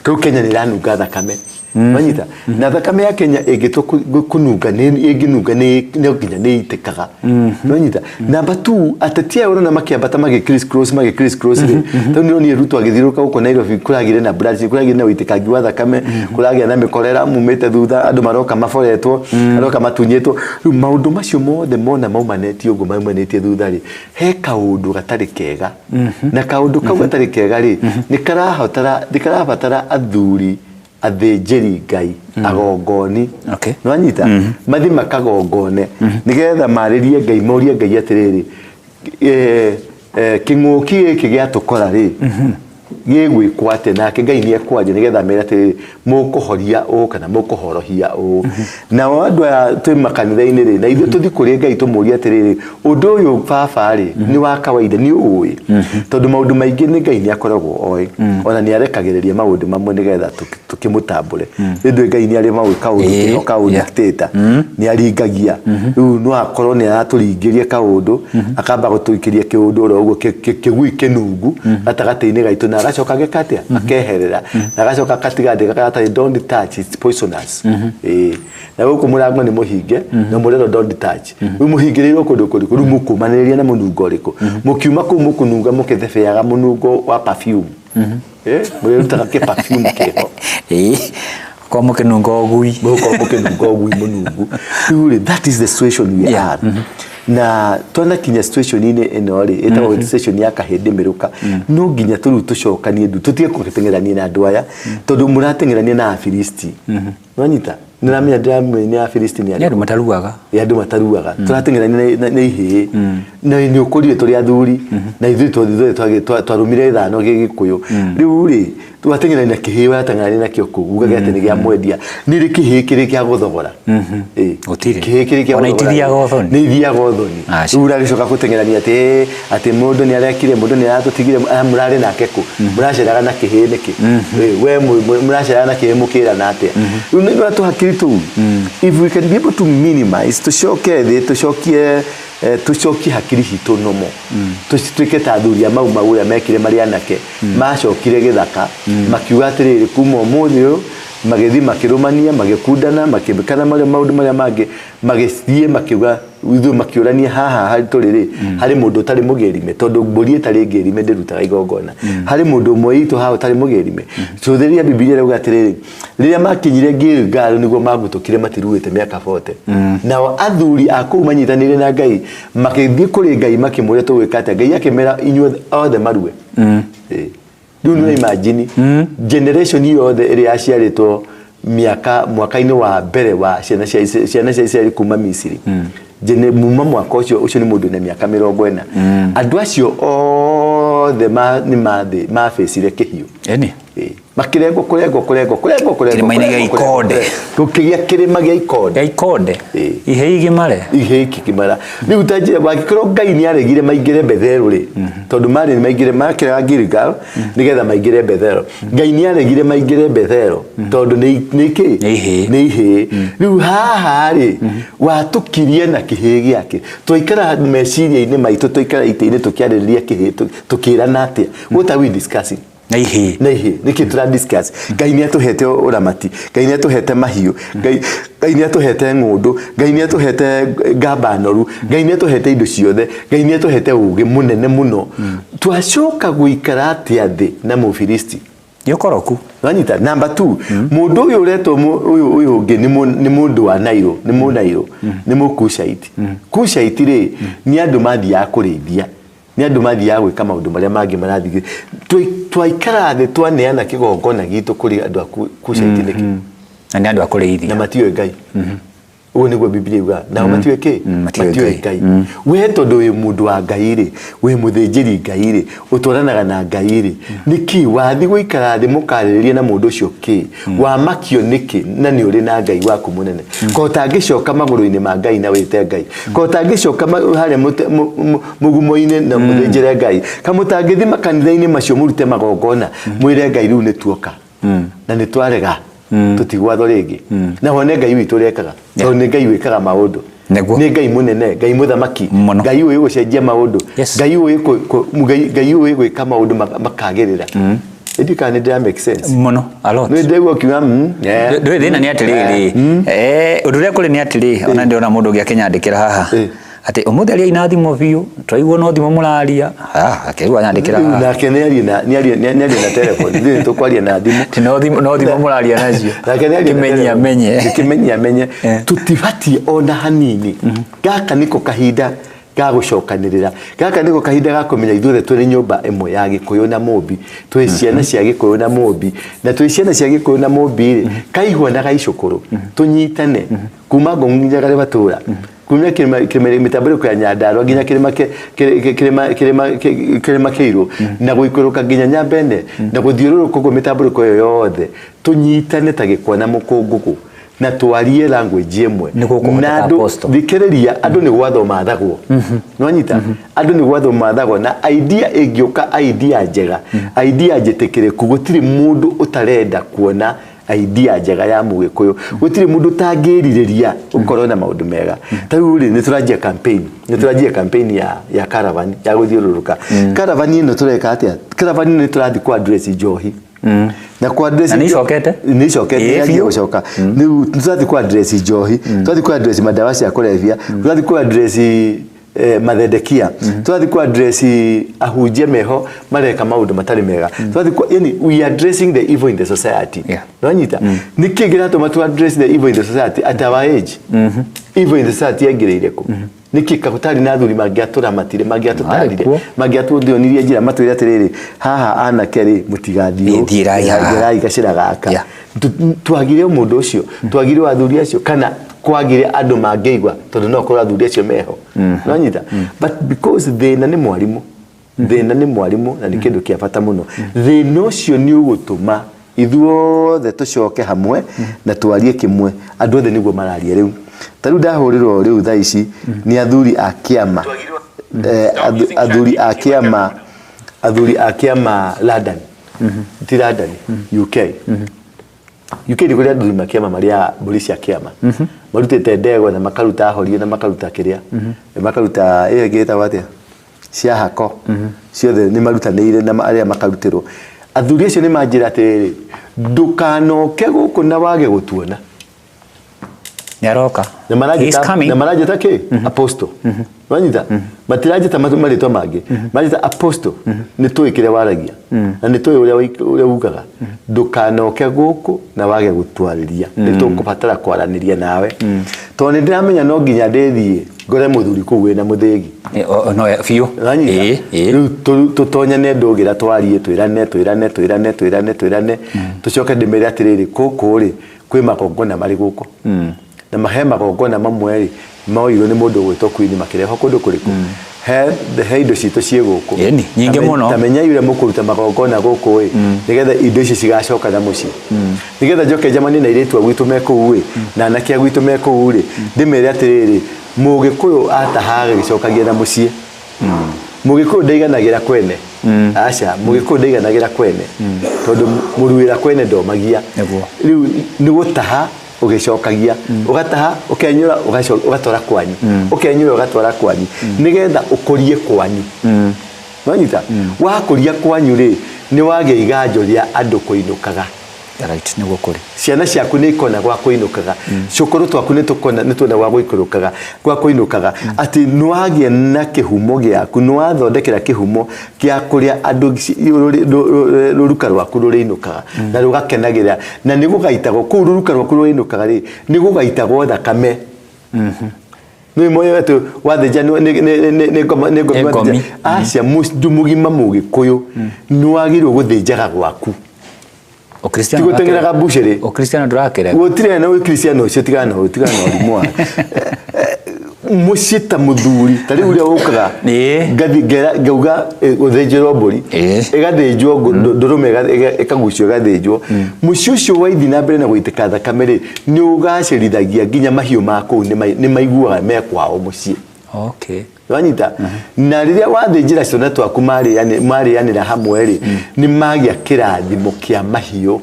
Rĩu Kenya nĩ ĩranunga thakame, wanyita? Na thakame ya Kenya ĩngĩtua kũnunga, ĩngĩnunga nĩ no nginya nĩ ĩitĩkaga, wanyita? Number two, ateti aya ũrona makĩambata, magĩ criss cross, magĩ criss cross rĩ, tondũ nĩ ũronire Ruto agĩthiũrũrũka gũkũ Nairobi, kũragĩire na blood, kũragĩire na ũitĩkangi wa thakame, kũragĩa na mĩkorera mumĩte thutha, andũ maroka maboretwo, maroka matunyĩtwo. Rĩu maũndũ macio mothe mona maumanĩtie ũguo, maumanĩtie thutha rĩ, he kaũndũ gatarĩ kega, na kaũndũ kau gatarĩ kega rĩ, nĩ karabatara athuri, athĩnjĩri Ngai, agongoni. Nĩwanyita? Mathiĩ makagongone nĩgetha marĩrie Ngai, morie Ngai atĩrĩrĩ, kĩng'ũki gĩkĩ gĩatũkora rĩ, gĩgwĩkwo atĩa? Nake Ngai nĩ ekwaria nĩgetha amere atĩrĩrĩ, mũkũhoria ũũ kana mũkũhorohia ũũ. Nao andũ aya twĩ makanitha-inĩ rĩ, na ithuĩ tũthiĩ kũrĩ Ngai tũmũrie atĩrĩrĩ, ũndũ ũyũ baba rĩ, nĩ wa kawaida, nĩ ũĩ, tondũ maũndũ maingĩ nĩ Ngai nĩ akoragwo oĩ, ona nĩ arekagĩrĩria maũndũ mamwe nĩgetha tũkĩmũtambũre. Nĩ ndũĩ Ngai nĩ arĩ maũndũ kaũndũ keho kaũndũ dictator nĩ aringagia. Rĩu no akorwo nĩ aratũringĩria kaũndũ, akamba gũtũikĩria kĩũndũ oro ũguo kĩgui kĩnungu gatagatĩ-inĩ gaitũ, na agacoka ageka atĩa? Akeherera, na agacoka akatiga andĩka karatathi, "Don't touch, it's poisonous." Ĩĩ, na gũkũ mũrango nĩ mũhinge na mũrerwo, "Don't touch." Rĩu mũhingĩrĩirwo kũndũ kũrĩkũ? Rĩu mũkũmanĩrĩria na mũnungo ũrĩkũ? Mũkiuma kũu mũkũnunga mũkĩthebeaga mũnungo wa perfume. Mũrĩrutaga kĩ perfume kĩho. Ĩĩ, kwa mũkĩnunga ũgui. Mũgũkorwo mũkĩnunga ũgui mũnungu. Rĩu rĩ, that is the situation we are na twanakinya situation-inĩ ĩno rĩ, ĩtagwo situation ya kahĩndĩ mĩrũka. No nginya tũrĩu tũcokanie ndu, tũtige gũteng'erania na andũ aya, tondũ mũrateng'erania na Afilisti. Nwanyita? Nĩramenya, ndĩramenya nĩ Afilisti nĩ Nĩ andũ mataruaga. Nĩ andũ mataruaga. Tũrateng'erania na ihĩĩ, na nĩ ũkũrire tũrĩ athuri, na ithuĩ twathiĩ twarũmire ithano gĩgĩkũyũ. Rĩu rĩ, wateng'erania na kĩhĩĩ, warateng'erania nakĩo kũu ugage atĩ nĩ gĩa mwendia. Nĩ rĩ kĩhĩĩ kĩrĩ kĩa gũthogora? Ĩĩ. Gũtirĩ. Kĩhĩĩ kĩrĩ kĩa Ona gũthogora. itithiaga ũthoni. Nĩ ithiaga ũthoni. Aca. Rĩu ũragĩcoka gũteng'erania atĩ mũndũ nĩ arekire, mũndũ nĩ aratũtigire. Mũrarĩ nake kũ? Mũraceraga na kĩhĩĩ nĩkĩ? Ĩĩ, we mũraceraga na kĩhĩĩ mũkĩrana atĩa? Rĩu nĩ tũhakiri tũu, if we can be able to minimize, tũcoke thĩ, tũcokie Tucokie hakiri citũ nomo, tutuĩke ta athuri a Mau Mau ũrĩa mekire marĩ anake, macokire gĩthaka makiuga atĩrĩrĩ, kuma ũmũthĩ ũyũ, magĩthiĩ makĩrũmania, magĩkundana, makĩbĩkana marĩa maũndũ marĩa mangĩ, magĩthiĩ makiuga ithuĩ, makĩũrania haha harĩ tũrĩ rĩ, harĩ mũndũ ũtarĩ mũgĩrime, tondũ mbũri ĩtarĩ ngĩrime ndĩrutaga igongona. Harĩ mũndũ ũmwe witũ haha ũtarĩ mũgĩrime? Cũthĩrĩria Bibilia ĩrauga atĩrĩrĩ, rĩrĩa makinyire Gilgal nĩguo magutũkire matiruĩte mĩaka 40. Nao athuri a kũu manyitanĩire na Ngai magĩthiĩ kũrĩ Ngai makĩmũria, tũgwĩka atĩa? Ngai akĩmera, inyuĩ othe marue. Rĩu nĩ imagine generation yothe ĩrĩa yaciarĩtwo mĩaka mwaka-inĩ wa mbere wa ciana cia Isiraeli kuma Misiri. Muma mwaka ũcio, ũcio nĩ mũndũ na mĩaka 40, andũ acio othe nĩ mabĩcire kĩhiũ. Eni. Makĩrengwo, kũrengwo, kũrengwo, kũrengwo, kũrengwo. Kĩrĩma-inĩ gĩa Kũrengwo, Ikonde. kũrengwo. Gũkĩgĩa kĩrĩma gĩa Ikonde. Gĩa Ikonde. Ihe igimare. Ihe ikĩmara rĩu ta njĩra wangĩkorwo Ngai nĩ aregire maingĩre Bethel rĩ, tondũ marĩ maingĩre makĩraga Gilgal nĩgetha maingĩre Bethel. Ngai nĩ aregire maingĩre Bethel tondũ nĩ kĩ? Nĩ ihĩĩ. Nĩ ihĩĩ. Rĩu haha rĩ, watũkirie na kĩhĩĩ gĩake, twaikara meciria-inĩ maitũ, twaikara itĩ-inĩ tũkĩarĩrĩria kĩhĩĩ, tũkĩrana atĩa? What are we discussing? Na ihĩĩ. Na ihĩ nĩkĩ tũra discuss? Ngai nĩ atũhete ũramati, Ngai nĩ atũhete mahiũ, Ngai nĩ atũhete ng'ũndũ, Ngai nĩ atũhete ngamba noru, Ngai nĩ atũhete indo ciothe, Ngai nĩ atũhete ũgĩ mũnene mũno. Twacoka gũikara atĩa thĩ na Mũfilisti? Nĩ ũkoroku. Wanyita number 2, mũndũ ũyũ ũretwo ũyũ ũngĩ nĩ mũndũ wa Nairo, nĩ mũnairo, nĩ mũkushaiti. Kushaiti rĩ, nĩ andũ mathiaga kũrĩithia, nĩ andũ mathiaga gwĩka maũndũ marĩa mangĩ marathiĩ. Twaikara thĩ twaneana kĩgongona gitũ kũrĩ andũ a Kushaiti nĩkĩ? Na nĩ andũ a kũrĩithia. Na matiũĩ Ngai. Ũguo nĩguo Bibilia yugaga, nao matiũĩ kĩ? Matiũĩ. Matiũĩ Ngai. We tondũ wĩ mũndũ wa Ngai rĩ, wĩ mũthĩnjĩri Ngai rĩ, ũtwaranaga na Ngai rĩ, nĩkĩ wathi gũikara thĩ mũkarĩrĩria na mũndũ ũcio? Kĩ wamakio nĩkĩ na nĩ ũrĩ na Ngai waku mũnene? Ko ũtangĩcoka magũrũ-inĩ ma Ngai na wĩte Ngai? Ko ũtangĩcoka harĩa mũgumo-inĩ na mũthĩnjĩre Ngai? Kamũtangĩthi makanitha-inĩ macio mũrute magongona, mwĩre Ngai, rĩu nĩ tuoka na nĩ twarega, tũtigwatho rĩngĩ, na wone Ngai witũ ũrĩa ekaga, tondũ nĩ Ngai wĩkaga maũndũ. Nĩ Ngai mũnene, Ngai mũthamaki. Mũno. Ngai ũĩ gũcenjia maũndũ. Ngai ũĩ Ngai ũĩ gwĩka maũndũ makagĩrĩra. Ĩndĩ kana nĩ ndĩra make sense? Mũno, a lot. Nĩ ndĩraigua ũkiuga yeah. Ndũĩ thĩna nĩ atĩrĩrĩ, ũndũ ũrĩa kũrĩ nĩ atĩrĩ, ona ndĩrona mũndũ ũngĩ akĩnyandĩkĩra haha atĩ ũmũthĩ aria ina thimũ biũ, twaigua no thimũ mũraria. Ah, akĩrĩu anyandĩkĩra Rĩu haha. Nake nĩ arie na telephone, ithuĩ tũkwaria na thimũ. Ti no thimũ mũraria nacio. Nake nĩ arie na Kĩmenyi telephone. amenye. Kĩmenyi amenye. Tũtibatiĩ ona hanini. Gaka nĩko kahinda ga gũcokanĩrĩra, gaka nĩko kahinda ga kũmenya ithuothe tũrĩ nyũmba ĩmwe ya Gĩkũyũ na Mũmbi, twĩ ciana cia Gĩkũyũ na Mũmbi, na twĩ ciana cia Gĩkũyũ na Mũmbi rĩ, kaihua na gaicũkũrũ, tũnyitane kuma Ngong nginya Garĩbatũra, kuma kĩrĩma mĩtambũrĩko ya Nyandarua nginya kĩrĩma kĩ- kĩ- kĩrĩma kĩrĩma kĩrĩma Kĩirũ, na gũikũrũka nginya Nyambene, na gũthiũrũrũka ũguo mĩtambũrĩko ĩyo yothe, tũnyitane ta gĩkwa na mũkũngũgũ na twarie language ĩmwe. Nĩ gũkũhoteka, Na andũ Apostle. Thikĩrĩria, andũ nĩ gwathwo mathagwo, nĩwanyita? Andũ nĩ gwathwo mathagwo na idea ĩngĩũka, idea njega, idea njĩtĩkĩrĩku. Gũtirĩ mũndũ ũtarenda kuona idea njega ya mũgĩkũyũ, gũtirĩ mũndũ ũtangĩrirĩria ũkorwo na maũndũ mega. Ta rĩu rĩ, nĩ tũranjia campaign ya caravan ya gũthiũrũrũka. Caravan ĩno tũreka atĩa? Caravan ĩno nĩ tũrathiĩ ku address njohi na ku address Na nĩ icokete? Nĩ icokete. Ĩĩ, Yanjia biũ. gũcoka. Rĩu tũrathiĩ ku address njohi, tũrathiĩ ku address madawa cia kũrebia, tũrathiĩ ku address mathendekia, tũrathiĩ ku address ahunjia meho mareka maũndũ matarĩ mega, tũrathiĩ ku, yani we are addressing the evil in the society. Nĩwanyita nĩkĩ kĩratũma tu address the evil in the society at our age? Evil in the society yaingĩrĩire kũ? Nĩkĩ gũtarĩ na athuri mangĩatũramatire, mangĩatũtarire, Marĩ kuo. mangĩatuonirie njĩra, matwĩre atĩrĩrĩ, haha anake rĩ, mũtigathiĩ ũũ, Thiĩrai haha. gerai gacĩra gaka. Twagire mũndũ ũcio, twagire athuri acio, kana kwagire andũ mangĩigua, tondũ no korwo athuri acio meho, nĩwanyita? But because thĩna nĩ mwarimũ, thĩna nĩ mwarimũ, na nĩ kĩndũ kĩa bata mũno. Thĩna ũcio nĩ ũgũtũma ithuothe tũcoke hamwe na twarie kĩmwe. Andũ othe nĩguo mararia rĩu. Ta rĩu ndahũrĩrwo rĩu thaa ici nĩ athuri a kĩama, athuri a kĩama London, ti London, UK. UK nĩ kũrĩa athuri ma kĩama marĩaga mbũri cia kĩama. Marutĩte ndegwa na makaruta horia na makaruta kĩrĩa, makaruta ĩyo ĩngĩ ĩtagwo atĩa, cia hako ciothe nĩ marutanĩire na arĩa makarutĩrwo. Athuri acio nĩ manjĩra atĩrĩrĩ, ndũkanoke gũkũ na wage gũtuona. Nĩ aroka. Na He is maranjĩta coming. Na maranjĩta kĩ apostle, wanyita, matiranjĩta marĩtwa mangĩ, maranjĩta apostle. Nĩ tũĩ kĩrĩa waragia na nĩ tũĩ ũrĩa ugaga. Ndũkanoke gũkũ na wage gũtwarĩria, nĩ tũkũbatara kwaranĩria nawe, tondũ nĩ ndĩramenya no nginya ndĩthiĩ ngore mũthuri kũu wĩna mũthĩgi. No biũ. Wanyita? Ĩĩ. Rĩu tũtonyane ndũgĩra, twarie, twĩrane, twĩrane, twĩrane, twĩrane, twĩrane, tũcoke ndĩmere atĩrĩrĩ, gũkũ rĩ kwĩ magongona marĩ gũkũ, na mahe magongona mamwe rĩ moirwo nĩ mũndũ ũgwĩtwo Queen makĩrehwo kũndũ kũrĩkũ, he indo citũ ciĩ gũkũ. Ĩni, nyingĩ mũno. Ta menyai ũrĩa mũkũruta magongona gũkũ ĩ, nĩgetha indo icio cigacoka na mũciĩ, nĩgetha njoke njemanie na airĩtu a gwitũ me kũu ĩ, na anake a gwitũ me kũu rĩ, ndĩmere atĩrĩrĩ, Mũgĩkũyũ atahaga agĩcokagia na mũciĩ. Mũgĩkũyũ ndaiganagĩra kwene, aca, mũgĩkũyũ ndaiganagĩra kwene, tondũ mũruĩra kwene ndomagia. Rĩu nĩ gũtaha ũgĩcokagia, ũgataha, ũkenyũra, ũgatwara kwanyu, ũkenyũra, ũgatwara kwanyu, nĩgetha ũkũrie kwanyu. Wanyita? Wakũria kwanyu rĩ, nĩ wagĩa iganjo rĩa andũ kũinũkaga. Right, nĩguo kũrĩ. Ciana ciaku nĩ ikona gwa kũinũkaga, cũkũrũ twaku nĩ tũkona, nĩ tuona gwa gũikũrũkaga, gwa kũinũkaga, atĩ nĩ wagĩa na kĩhumo gĩaku, nĩ wathondekera kĩhumo kĩa kũrĩa andũ rũruka rwaku rũrĩinũkaga na rũgakenagĩra, na nĩ gũgaitagwo kũu rũruka rwaku rũrĩinũkaga rĩ, nĩ gũgaitagwo thakame. Nĩ moyo atĩ wathĩnja nĩ ngomi. Nĩ ngomi. Wathĩnja, aca, mũndũ mũgima Mũgĩkũyũ nĩ wagĩrĩirwo gũthĩnjaga gwaku. Ũkristiano. Ti gũteng'eraga mbucĩrĩ. Ũkristiano ndũrakĩrega. Gũtirĩ na Ũkristiano ũcio, tigana na ũrimũ wa mũciĩ ta mũthuri ta rĩu ũrĩa ũkaga. Ngathi ngauga gũthĩnjĩrwo mbũri, ĩgathĩnjwo, ndũrũme ĩkagucio, ĩgathĩnjwo. Mũciĩ ũcio waithi na mbere na gũitĩka thakame rĩ, nĩ ũgacĩrithagia nginya mahiũ ma kũu nĩ maiguaga me kwao mũciĩ. Wanyita? Na rĩrĩa wathĩnjĩra ciana twaku, marĩanĩra hamwe rĩ, nĩ magĩa kĩrathimo kĩa mahiũ.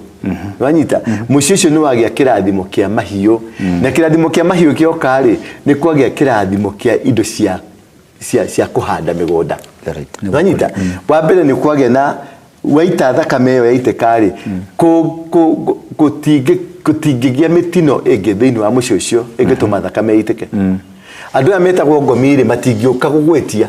Wanyita? Mũciĩ ũcio nĩ wagĩa kĩrathimo kĩa mahiũ, na kĩrathimo kĩa mahiũ kĩoka rĩ, nĩ kwagĩa kĩrathimo kĩa indo cia kũhanda mĩgũnda. Nĩguo Wanyita? Wa mbere nĩ kwagĩa na waita thakame ĩyo yaitĩka rĩ, gũtingĩgĩa mĩtino ĩngĩ thĩinĩ wa mũciĩ ũcio ĩngĩtũma thakame ĩitĩke. Andũ aya metagwo ngomi rĩ, matingĩũka gũgwĩtia.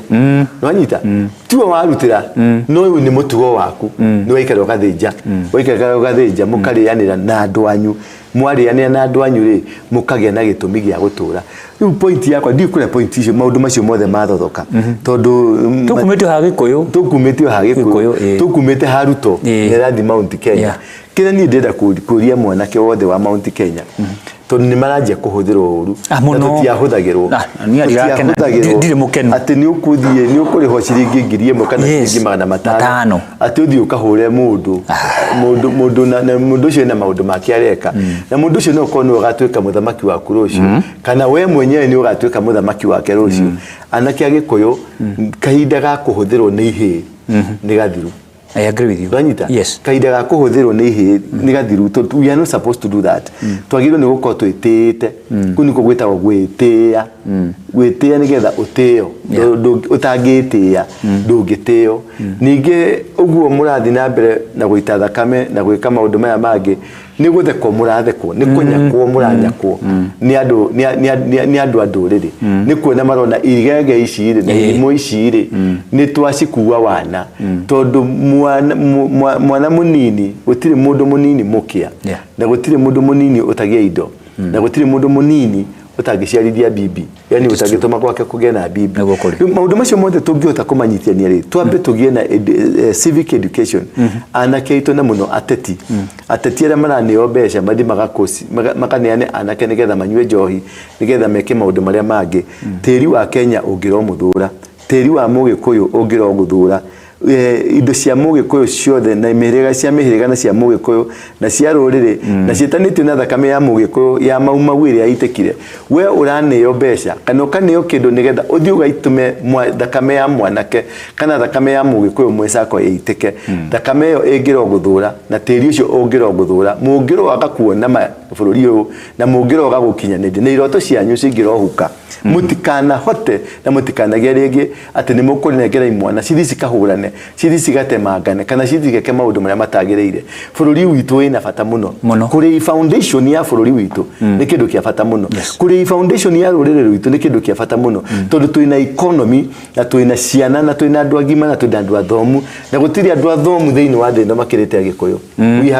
Wanyita? Tiwe warutĩra, no ũyũ nĩ mũtugo waku, nĩ waikara ũgathĩnja, waikara ũgathĩnja, mũkarĩanĩra na andũ anyu. Mwarĩanĩra na andũ anyu rĩ, mũkagĩa na gĩtũmi gĩa gũtũra. Rĩu point yakwa, ndiũĩ kũrĩa point icio, maũndũ macio mothe mathothoka, tondũ Tũkumĩtio ha Gĩkũyũ. Tũkumĩtio ha Gĩkũyũ, Gĩkũyũ. Tũkumĩte ha Ruto nĩ arathiĩ Mount Kenya. Kĩrĩa niĩ ndĩrenda kũria mwanake wothe wa Mount Kenya, tondũ nĩ maranjia kũhũthĩrwo ũru. Ah, Na mũno. tũtiahũthagĩrwo. Ah, niĩ ndirakena. Tũtiahũthagĩrwo. Ndirĩ mũkenu. Atĩ nĩ ũkũthiĩ, nĩ ũkũrĩhwo ciringi 1,000 kana ciringi 500 500. Atĩ ũthiĩ ũkahũre mũndũ na mũndũ ũcio ena maũndũ make areka, na mũndũ ũcio no ũkorwo nĩwe ũgatuĩka mũthamaki waku rũciũ, kana we mwenyewe nĩ ũgatuĩka mũthamaki wake rũciũ. Anake a Gĩkũyũ, kahinda ga kũhũthĩrwo nĩ ihĩĩ nĩ gathiru. I agree with you. Wanyita? Yes. Kahinda ga kũhũthĩrwo nĩ ihĩĩ nĩ gathiru. We are not supposed to do that. Twagĩrĩirwo nĩ gũkorwo twĩtĩĩte. Kũu nĩkuo gwĩtagwo gwĩtĩĩa. Gwĩtĩĩa nĩgetha ũtĩo. Ũtangĩtĩĩa ndũngĩtĩo. Ningĩ ũguo mũrathiĩ na mbere na gũita thakame na gwĩka maũndũ maya mangĩ, nĩ gũthekwo mũrathekwo, nĩ kũnyakwo mũranyakwo nĩ andũ, nĩ andũ a ndũrĩrĩ, nĩ kuona marona igege ici rĩ na irimũ ici rĩ, nĩ twacikua wana, tondũ mwana mũnini, gũtirĩ mũndũ mũnini mũkĩa, na gũtirĩ mũndũ mũnini ũtagĩa indo, na gũtirĩ mũndũ mũnini ũtangĩciarithia bibi, yani ũtangĩtũma gwake kũgĩe na bibi. Nĩguo kũrĩ. Rĩu maũndũ macio mothe tũngĩhota kũmanyitithania rĩ, twambe tũgĩe na civic education, anake aitũ na mũno ateti, ateti arĩa maraneo mbeca mathiĩ makaneane anake nĩgetha manyue njohi, nĩgetha meke maũndũ marĩa mangĩ. Tĩri wa Kenya ũngĩromũthũra, tĩri wa Mũgĩkũyũ ũngĩrogũthũra, indo cia Mũgĩkũyũ ciothe na mĩhĩrĩga cia mĩhĩrĩga na cia Mũgĩkũyũ na cia rũrĩrĩ na ciĩtanĩtio na thakame ya Mũgĩkũyũ ya Mau Mau ĩrĩa yaitĩkire, we ũraneo mbeca kana ũkaneo kĩndũ nĩgetha ũthiĩ ũgaitũme thakame ya mwanake kana thakame ya Mũgĩkũyũ mwecako ĩitĩke. Thakame ĩyo ĩngĩrogũthũra na tĩri ũcio ũngĩrogũthũra, mũngĩroaga kuona Bũrũri ũyũ na mũngĩroga gũkinyanĩria na iroto cianyu cingĩrohuka, mũtikanahote na mũtikanagĩe rĩngĩ atĩ nĩ mũkũnengera imwana cithi cikahũrane, cithi cigatemangane, kana cithi cigeke maũndũ marĩa matagĩrĩire. Bũrũri witũ wĩna bata mũno. Mũno. Kũrĩ foundation ya bũrũri witũ nĩ kĩndũ kĩa bata mũno. Kũrĩ foundation ya rũrĩrĩ rwitũ nĩ kĩndũ kĩa bata mũno, tondũ twĩna economy na twĩna ciana na twĩna andũ agima na twĩna andũ athomu, na gũtirĩ andũ athomu thĩinĩ wa thĩ ĩno makĩrĩte Agĩkũyũ.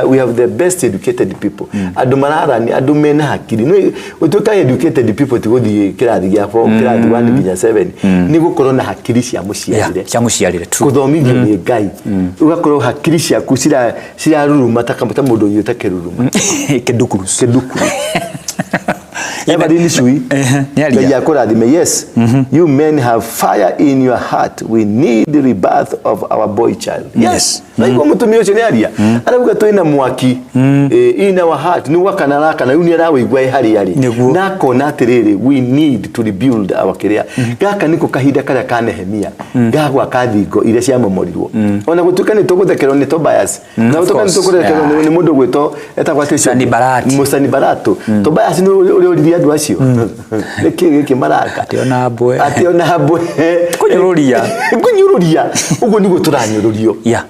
We have the best educated people, andũ mararani, andũ mena hakiri. Nĩ gũtuĩka educated people ti gũthiĩ kĩrathi gĩa form, kĩrathi 1 nginya 7, nĩ gũkorwo na hakiri cia mũciarĩre. Cia mũciarĩre, true. Gũthomithio nĩ Ngai, ũgakorwo hakiri ciaku ciraruruma ta mũndũ ũnyuĩte kĩruruma. Kĩndukurus. Kĩndukuru. Everine Chui. Nĩ aria. Ngai akũrathime. Yes, you men have fire in your heart. We need the rebirth of our boy child. Yes. Naigua mũtumia ũcio nĩ aria, arauga twĩna mwaki in our heart, nĩ gwakana arakana rĩu, nĩ arawĩigua ĩ harĩa arĩ. Na akona atĩrĩrĩ, we need to rebuild our kĩrĩa. Gaka nĩko kahinda karĩa ka Nehemia ga gwaka thingo iria ciamomorirwo, ona gũtuĩka nĩ tũgũthekerwo nĩ Tobias, na Of gũtuĩka nĩ course. tũgũthekerwo nĩ mũndũ gwĩtwo etagwo atĩ ũcio? Sanibalati. Mũsanibarato. Tobias nĩ ũrĩa ũririe andũ acio nĩkĩ gĩkĩ maraka. Atĩ ona mbwe. Atĩ ona mbwe. Kũnyũrũria. Kũnyũrũria. Ũguo nĩguo tũranyũrũrio.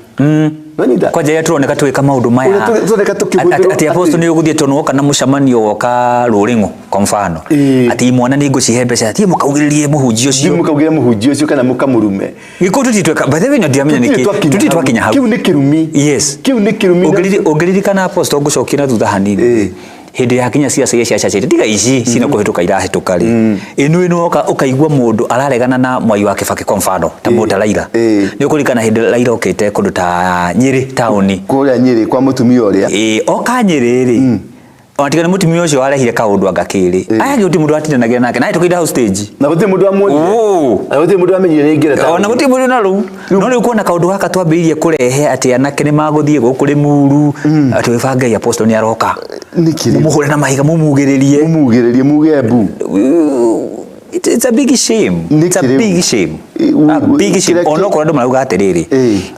Nonyita? Kwanja rĩrĩa tũroneka tũgĩka maũndũ maya. Ũrĩa tũroneka tũkĩhũthĩrwo. Atĩ apostle nĩ ũgũthiĩ tondũ woka na mũcemanio, woka rũrĩng'o kwa mfano, atĩ imwana nĩ ngũcihe mbeca, atĩ mũkaugĩrĩrie mũhunjia ũcio. Mũkaugĩre mũhunjia ũcio kana mũkamũrume. Gĩkũ tũtirĩ tweka, by the way, ndiramenya Tũtirĩ nĩkĩ twakinya tũtirĩ hau. twakinya hau. Kĩu nĩ kĩrumi. Kĩu nĩ kĩrumi. Ũngĩririkana, apostle, ngũcokia na thutha hanini. Hĩndĩ ya kinya ciaca iria ciacacĩte, tiga ici cina kũhĩtũka irahĩtũka rĩ, ĩno ĩno woka ũkaigua mũndũ araregana na Mwai wa Kĩbakĩ, kwa mfano ta mũndũ ta Raila. Nĩ ũkũririkana hĩndĩ Raila okĩte kũndũ ta Nyĩrĩ taũni? Kũrĩa Nyĩrĩ kwa mũtumia ũrĩa. Ĩĩ, oka Nyĩrĩ rĩ, ona tiga nĩ mũtumia ũcio warehire kaũndũ anga kĩrĩ aya, gũtirĩ mũndũ watindanagia nake na tũkĩinda hau stage. Na gũtirĩ mũndũ wamuonire. Na gũtirĩ mũndũ wamenyire nĩ aingĩra taũni. Ona gũtirĩ mũndũ na rĩu, no rĩu kuona kaũndũ gaka twambĩrĩirie kũrehe atĩ anake nĩ magũthiĩ gũkũ Rĩmuru, atĩ wĩbange, apostle nĩ aroka. Nĩkĩ rĩu? Mũmũhũre na mahiga, mũmugĩrĩrie. Mũmugĩrĩrie, muge mbu. It's a big shame. It's a Nĩkĩ rĩu? big shame. A big shame. Ona okorwo andũ marauga atĩrĩrĩ,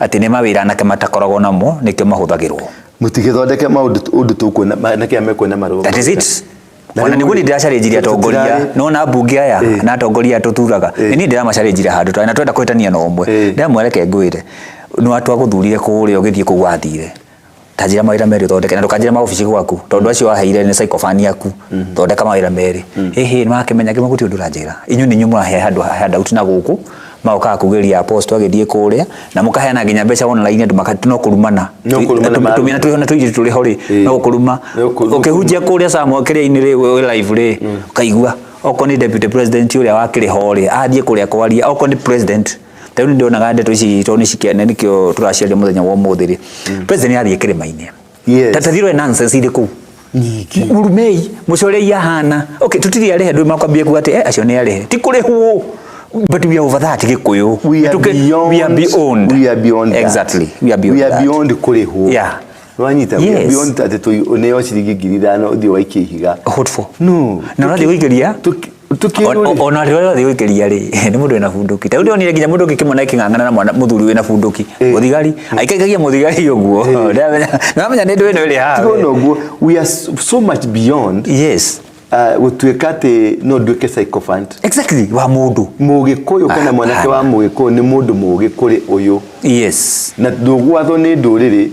atĩ nĩ mawĩra anake matakoragwo namo nĩkĩo mahũthagĩrwo. Mũtigĩthondeke maũndũ ũndũ tũkuona anake aya mekuona marũa. That is it. Na Ona rĩu nĩguo rĩ, niĩ ndĩracarĩnjirie atongoria. Nona mbunge aya na atongoria aya tũthuraga, nĩ niĩ ndĩramacarĩnjire handũ twarĩ na twenda kũhĩtania na ũmwe. Ndĩramwĩra, reke ngwĩre, nĩ watwagũthurire kũrĩa ũgĩthiĩ kũu wathire, ta njĩra mawĩra merĩ ũthondeke, na ndũkanjĩre maobici gwaku, tondũ acio waheire nĩ sycophant aku. Thondeka mawĩra merĩ. Ĩhĩ, nĩ wakĩmenya ngĩma gũtirĩ ũndũ ũranjĩra. Inyuĩ nĩ inyuĩ mũrahe handũ handout na gũkũ magokaga kugĩria apostle agĩthiĩ kũrĩa, na mũkaheana nginya mbeca online, andũ no kũrumana. No kũrumana. Tũmĩana twĩho na tũirĩtu tũrĩ ho rĩ, no kũruma. No ũkĩhunjia kũrĩa Samuel kĩrĩa-inĩ rĩ, wĩ live rĩ, ũkaigua okorwo nĩ deputy president ũrĩa wakĩrĩ ho rĩ, athiĩ kũrĩa kwaria, okorwo nĩ president. Ta rĩu nĩndĩonaga ndeto ici tondũ nĩ cikene nĩkĩo tũraciaria mũthenya wa ũmũthĩ rĩ, president athiĩ kĩrĩma-inĩ. Ta tathirwe nonsense irĩ kũu. Nyingĩ. Mũrumei mũcorei ahana okay, tũtirĩ arĩhe, ndũ makwambia kuga atĩ acio nĩ arĩhe, ti kũrĩhwo, but we are over that, Gĩkũyũ. We are beyond, We are beyond. We are beyond that. Exactly, we are beyond We are that. beyond kũrĩhwo. Wanyita? We are beyond atĩ ũneo ciringi 5,000 ũthiĩ waikie ihiga. What for? No. Na ũrathiĩ gũikĩria Tukĩrũrĩ. Ona rĩrĩa ũrathiĩ gũikĩria rĩ, nĩ mũndũ wĩna bunduki. Ta rĩu ndĩronire nginya mũndũ ũngĩ kĩmwana kĩng'ang'ana na mwana mũthuri wĩna bunduki, mũthigari aikaikagia mũthigari ũguo. Ndĩramenya nĩ ndũ ĩno ĩrĩ haha. Tigona ũguo we are so much beyond gũtuĩka atĩ no nduĩke sycophant. Exactly, wa mũndũ. Mũgĩkũyũ kana mwanake wa Mũgĩkũyũ nĩ mũndũ mũũgĩ kũrĩ ũyũ. Na ndũgwathwo nĩ ndũrĩrĩ,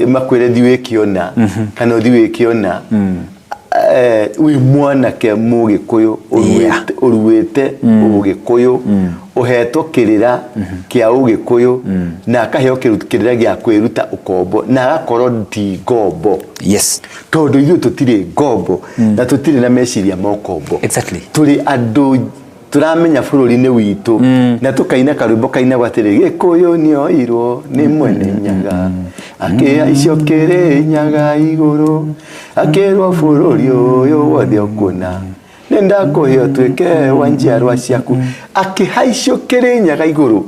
makwĩre thiĩ wĩke ũna kana ũthiĩ wĩke ũna. Wĩ mwanake Mũgĩkũyũ ũruĩte Ũgĩkũyũ, ũhetwo kĩrĩra kĩa Ũgĩkũyũ na akaheo kĩrĩra gĩa kwĩruta ũkombo na agakorwo ti ngombo, tondũ ithuĩ tũtirĩ ngombo na tũtirĩ na meciria ma ũkombo. Tũrĩ andũ tũramenya bũrũri-inĩ witũ na tũkaina karwĩmbo kainagwo atĩrĩ, Gĩkũyũ nĩoirwo nĩ mwene Nyaga, akĩhaicio kĩrĩ Nyaga igũrũ, akĩrwo bũrũri ũyũ wothe ũkuona nĩ ndakũhe ũtuĩke wa njiarwa ciaku. Akĩhaicio kĩrĩ Nyaga igũrũ,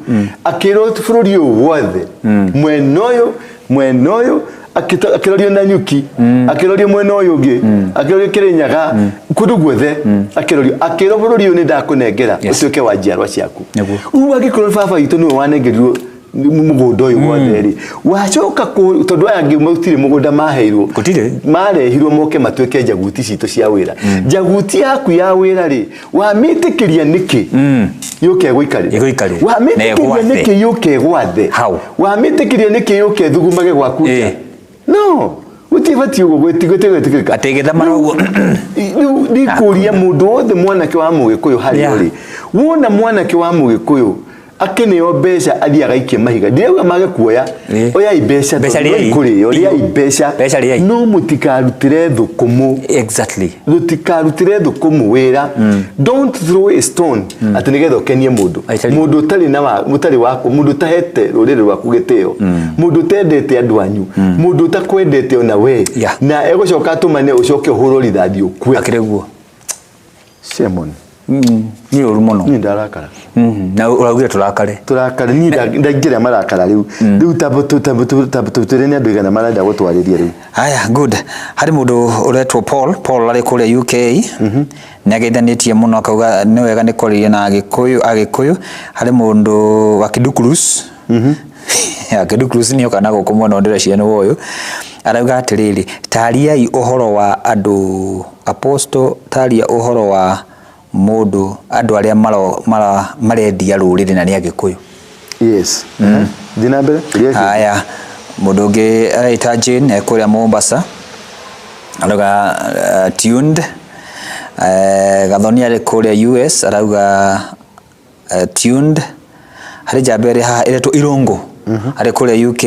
akĩrwo bũrũri ũyũ wothe, mwena ũyũ, mwena ũyũ, akĩrorio na nyuki, akĩrorio mwena ũyũ ũngĩ, akĩrorio Kĩrĩnyaga, kũndũ guothe akĩrorio, akĩrwo bũrũri ũyũ nĩ ndakũnengera ũtuĩke wa njiarwa ciaku. Rĩu angĩkorwo baba witũ nĩwe wanengerirwo Mũgũnda ũyũ wothe rĩ, wacoka tondũ aya angĩ gũtirĩ mũgũnda maheirwo. Gũtirĩ. Marehirwo moke matuĩke njaguti citũ cia wĩra. Njaguti yaku ya wĩra rĩ, wamĩtĩkĩria nĩkĩ yũke ĩgũikarĩre? Ĩgũikarĩre. Wamĩtĩkĩria Na ĩgwathe. nĩkĩ yũke ĩgwathe? Hau. Wamĩtĩkĩria nĩkĩ yũke ĩthugumage gwaku nja? No gũtirĩ batiĩ ũguo, gwĩtĩkĩrĩka. Atĩ ĩgĩthamara ũguo. Rĩu nĩkũria mũndũ wothe mwanake wa Mũgĩkũyũ harĩa ũrĩ, wona mwanake wa Mũgĩkũyũ akĩneo mbeca athiĩ agaikie mahiga, ndirauga mage kuoya. Oyai mbeca, Mbeca tondũ no rĩai. ikũrĩo, rĩai mbeca. Mbeca rĩai. No mũtikarutĩre thũkũmũ. Rũtikarutĩre thũkũmũ wĩra. Don't throw a stone atĩ nĩgetha ũkenie mũndũ. I tell you. Mũndũ ũtarĩ na wa mũtarĩ waku, mũndũ ũtahete rũrĩrĩ rwaku gĩtĩo, mũndũ ũtendete andũ anyu, mũndũ ũtakwendete ona we, na egũcoka atũmane ũcoke ũhũrwo rithathi ũkue. Akĩrĩ guo. Shame on. Nĩ ũru mũno. Niĩ ndarakara. Na ũraugire tũrakare. Tũrakare. Niĩ ndaingĩra marakara rĩu. Rĩu tũrĩ nĩ andũ igana marenda gũtwarĩria rĩu. Haya, good. Harĩ mũndũ ũretwo Paul, Paul arĩ kũrĩa UK. Nĩ ageithanĩtie mũno akauga nĩ wega nĩ kwarĩria na Agĩkũyũ, Agĩkũyũ. Harĩ mũndũ wa Kidukurus. Kidukurus nĩ oka na gũkũ mwena ndĩreciria nĩ ũyũ. Arauga atĩrĩrĩ, tariai ũhoro wa andũ apostle, taria ũhoro wa mũndũ andũ arĩa marendia rũrĩrĩ na nĩ Agĩkũyũ. Yes. Thiĩ na mbere. Haya, mũndũ ũngĩ areita Jane e kũrĩa Mombasa. Arauga tuned. Gathoni arĩ kũrĩa US arauga tuned. Harĩ njamba ĩrĩ haha ĩretwo Irũngũ. Arĩ kũrĩa UK.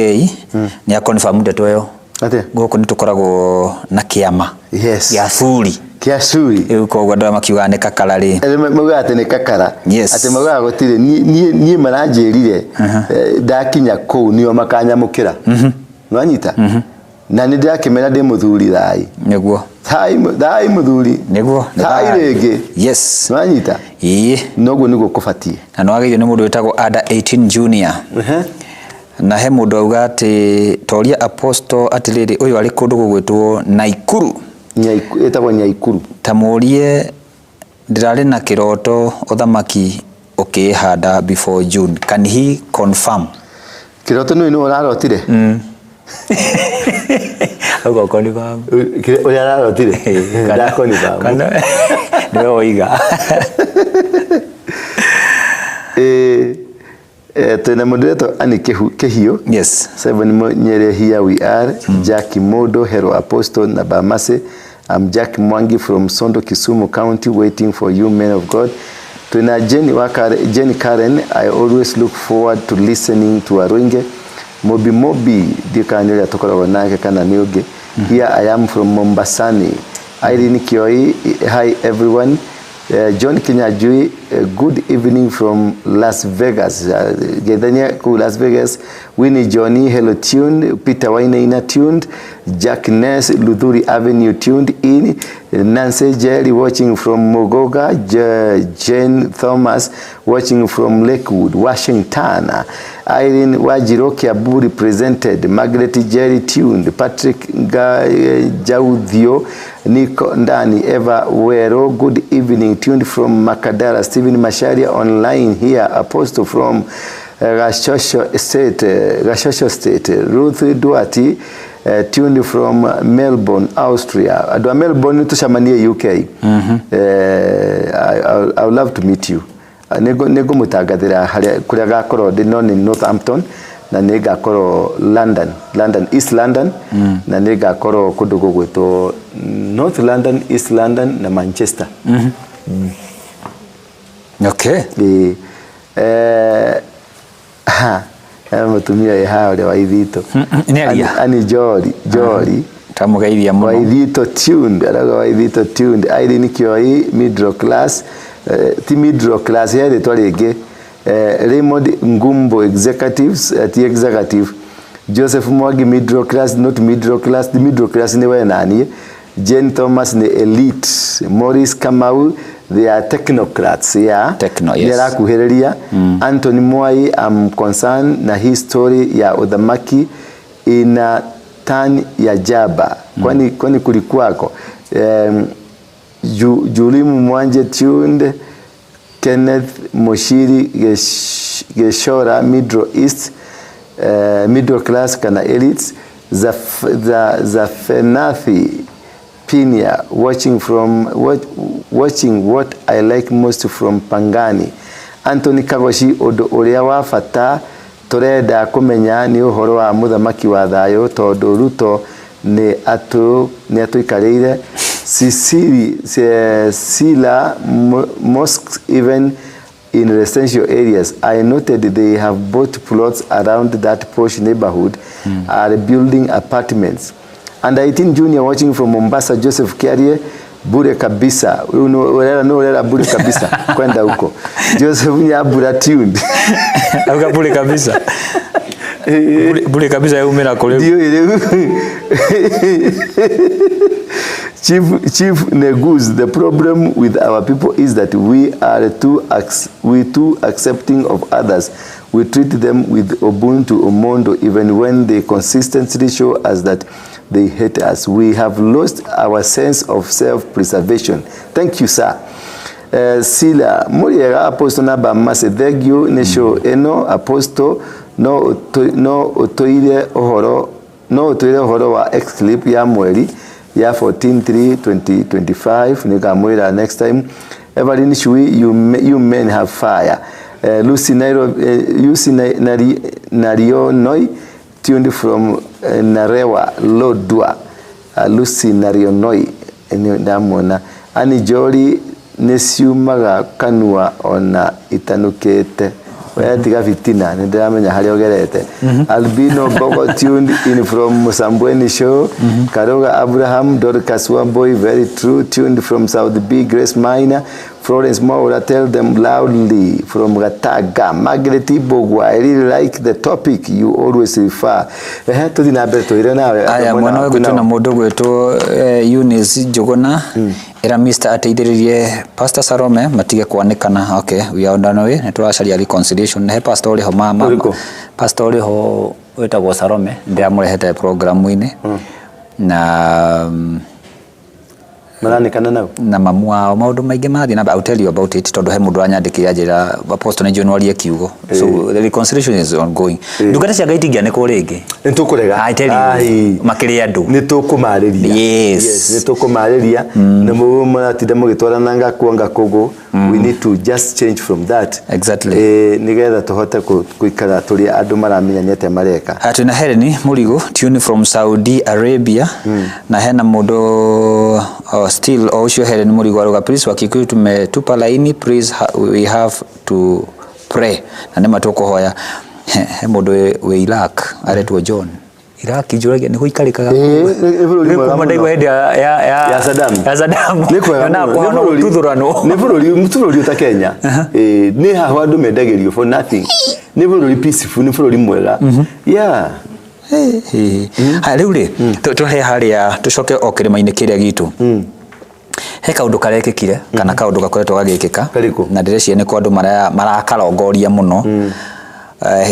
Nĩ a confirm ndeto ĩyo. Atĩa? Gũkũ nĩ tũkoragwo na kĩama. Gĩa athuri. Kĩa athuri. Rĩu koguo andũ arĩa makiugaga nĩ kakara rĩ. Arĩa maugaga atĩ nĩ kakara. Atĩ maugaga gũtirĩ. Niĩ maranjĩrire, ndakinya kũu nĩo makanyamũkĩra. Nĩwanyita? Na nĩ ndĩrakĩmera ndĩ mũthuri thai. Nĩguo. Thai thai mũthuri. Nĩguo, nĩ Thai thai. rĩngĩ. Yes. Nĩwanyita? Ĩĩ. Noguo nĩguo kũbatiĩ. Na nĩwagĩrĩirwo nĩ mũndũ wĩtagwo Ada 18 Junior. Na he mũndũ auga atĩ toria apostle atĩrĩrĩ, ũyũ arĩ kũndũ gũgwĩtwo Naikuru. Ĩtagwo Nyaikuru. Ta mũrie ndĩrarĩ na kĩroto ũthamaki ũkĩhanda before June. Can he confirm? Kĩroto nĩ nĩwe ũrarotire? Ũguo confirm. Ũrĩa ararotire? Nda confirm. Kana nĩwe woiga. Twĩna mũndũ wetwo Annie Kĩhiũ. Yes. Seven Nyere, here we are. Jack Modo, Hero Apostle na Bamase. I'm Jack Mwangi from Sondo, Kisumu County, waiting for you, men of God. Twina Jenny, Wakare, Jenny Karen, I always look forward to listening to Waruinge. Mobi Mobi, ndikani ũrĩa tũkoragwo nake kana nĩ ũngĩ. Here I am from Mombasani. Irene Kioi, hi everyone. John Kinyanjui, good evening from Las Vegas. Gethania ku Las Vegas. Winnie Johnny, hello tuned. Peter Wainaina tuned. Jack Ness, Luthuri Avenue tuned in. Nancy Jerry watching from Mogoga. Jane Thomas watching from Lakewood, Washington. Irene Wajiro Kiambu represented. Margaret Jerry tuned. Patrick Jaudio, Nico Ndani, Eva Wero, good evening, tuned from Makadara. Stephen Masharia online here, Apostle from Gashosho State, Gashosho State. Ruth Duarte, tuned from Melbourne, Austria. Andũ a Melbourne tũcemanie UK. I would love to meet you. Nĩngũmũtangathĩra harĩa kũrĩa ngakorwo ndĩ, no nĩ Northampton, na nĩ ngakorwo London, London, East London, na nĩ ngakorwo kũndũ gũgwĩtwo North London, East London na Manchester. Okay. Ĩĩ. Ha, mũtumia wĩ haha ũrĩa wa Ithitũ. Nĩ aria. Ani Jori, Jori. Tamũgeithia mũno. Wa Ithitũ tuned, arauga wa Ithitũ tuned. Irene Kioi, middle class, ti middle class, he rĩtwa rĩngĩ. Raymond Ngumbo, executives, ti executive. Joseph Mwangi, middle class, not middle class, the middle class nĩ we naniĩ. Jane Thomas nĩ elite. Maurice Kamau, they are technocrats, yeah. Techno, yes. Nĩ arakuhĩrĩria. Anthony Mwai, I'm concerned na hii story ya uthamaki ina tani ya jaba. Kwani kulikuwako? Julimu Mwanje tuned. Kenneth Moshiri Geshora, Middle East. Middle class kana elites. Zafenathi Pinia watching from what, watching what I like most from Pangani. Anthony Kagoshi, ũndũ ũrĩa wa bata tũrenda kũmenya nĩ ũhoro wa mũthamaki wa thayũ, tondũ Ruto nĩ atũikarĩire. Sisiri Sila, mosques even in residential areas. I noted they have bought plots around that posh neighborhood, are building apartments. And 18 Junior watching from Mombasa, Joseph Kiarie, bure kabisa. Urera no urera bure kabisa kwenda huko. Joseph Nyabura tuned. Auga bure kabisa. Bure, bure kabisa yaumira kuri. Ndio ile. Chief Negus, the problem with our people is that we too accepting of others. We treat them with Ubuntu, Omondo, even when they consistently show us that they hate us. We have lost our sense of self-preservation. Thank you, sir. Sila, Muriera Apostle na Mase, thank you, Nesho Eno Apostle, no utoire uhoro, no utoire uhoro wa X clip ya mweri ya 14/3/2025. Nikamwira next time. Evelyn Shui, you men have fire. Lucy Nairobi, Lucy Narionoi, tuned from Narewa Lodwa. Lucy Narionoi, ndamwona. Ani Jori nĩciumaga kanua ona itanukĩte. We tiga fitina, nĩ ndĩramenya harĩa ũgerete. Albino Bogo tuned in from Musambweni show. Karoga Abraham, Dorcas Wamboi, very true, tuned from South B. Grace Minor, Florence Mwaura, tell them loudly from Gataga. Margaret Ibogwa, I really like the topic you always refer. Ehe, tuthi na mbere twĩre nawe. Aya, mwena wa gwitũ na mũndũ gwĩtwo Eunice Njuguna, ĩra Mr ateithĩrĩrie Pastor Salome matige kwanĩkana. Okay, we are on our way, nĩ tũracaria reconciliation. He pastor ũrĩ ho mama. Ũrĩkũ? Pastor ũrĩ ho wĩtagwo Salome, ndĩramũrehete programu-inĩ na Maranĩkana nao. Na mamu wao maũndũ maingĩ marathiĩ na mbere. I'll tell you about it, tondũ he mũndũ ũranyandĩkĩra njĩra Apostle nĩ njũĩ nĩwarie kiugo, so the reconciliation is ongoing. Ndungata cia Ngai itingĩanĩkwo rĩngĩ. Nĩ tũkũrega. I tell you, Ai. makĩrĩ andũ. Nĩ tũkũmarĩria. Yes. Nĩ tũkũmarĩria na mũguo mũratinda mũgĩtwarana ngakuo ngakũgũ. We need to just change from that. Nĩgetha tũhote gũikara tũrĩ andũ maramenya nĩ atĩa mareka. Haya, twĩna Helen Mũrigo tune from Saudi Arabia, na hena mũndũ, oh, still o ũcio Helen Mũrigo aruga, please Wakikuyu tumetupa laini, please we have to pray, na nĩ matũkũhoya. He mũndũ wĩ Iraq aretwo John. Iraq njũragia nĩ gũikarĩkaga. Nĩ bũrũri mwega Kuma mũno. ndaigua hĩndĩ Ya Saddam. ya Saddam. Nĩ kwega Na mũno. kũhana Nĩ bũrũri- gũtuthũranwo. Nĩ bũrũri ta Kenya. Nĩ haho andũ mendagĩrio for nothing. Nĩ bũrũri peaceful, nĩ bũrũri mwega. Yeah. Haya, rĩu rĩ, tũhe harĩa tũcoke o kĩrĩma-inĩ kĩrĩa gitũ. He kaũndũ karekĩkire kana kaũndũ gakoretwo gagĩkĩka Karĩkũ? na ndĩreciria nĩ kwa andũ marakarongoria mũno.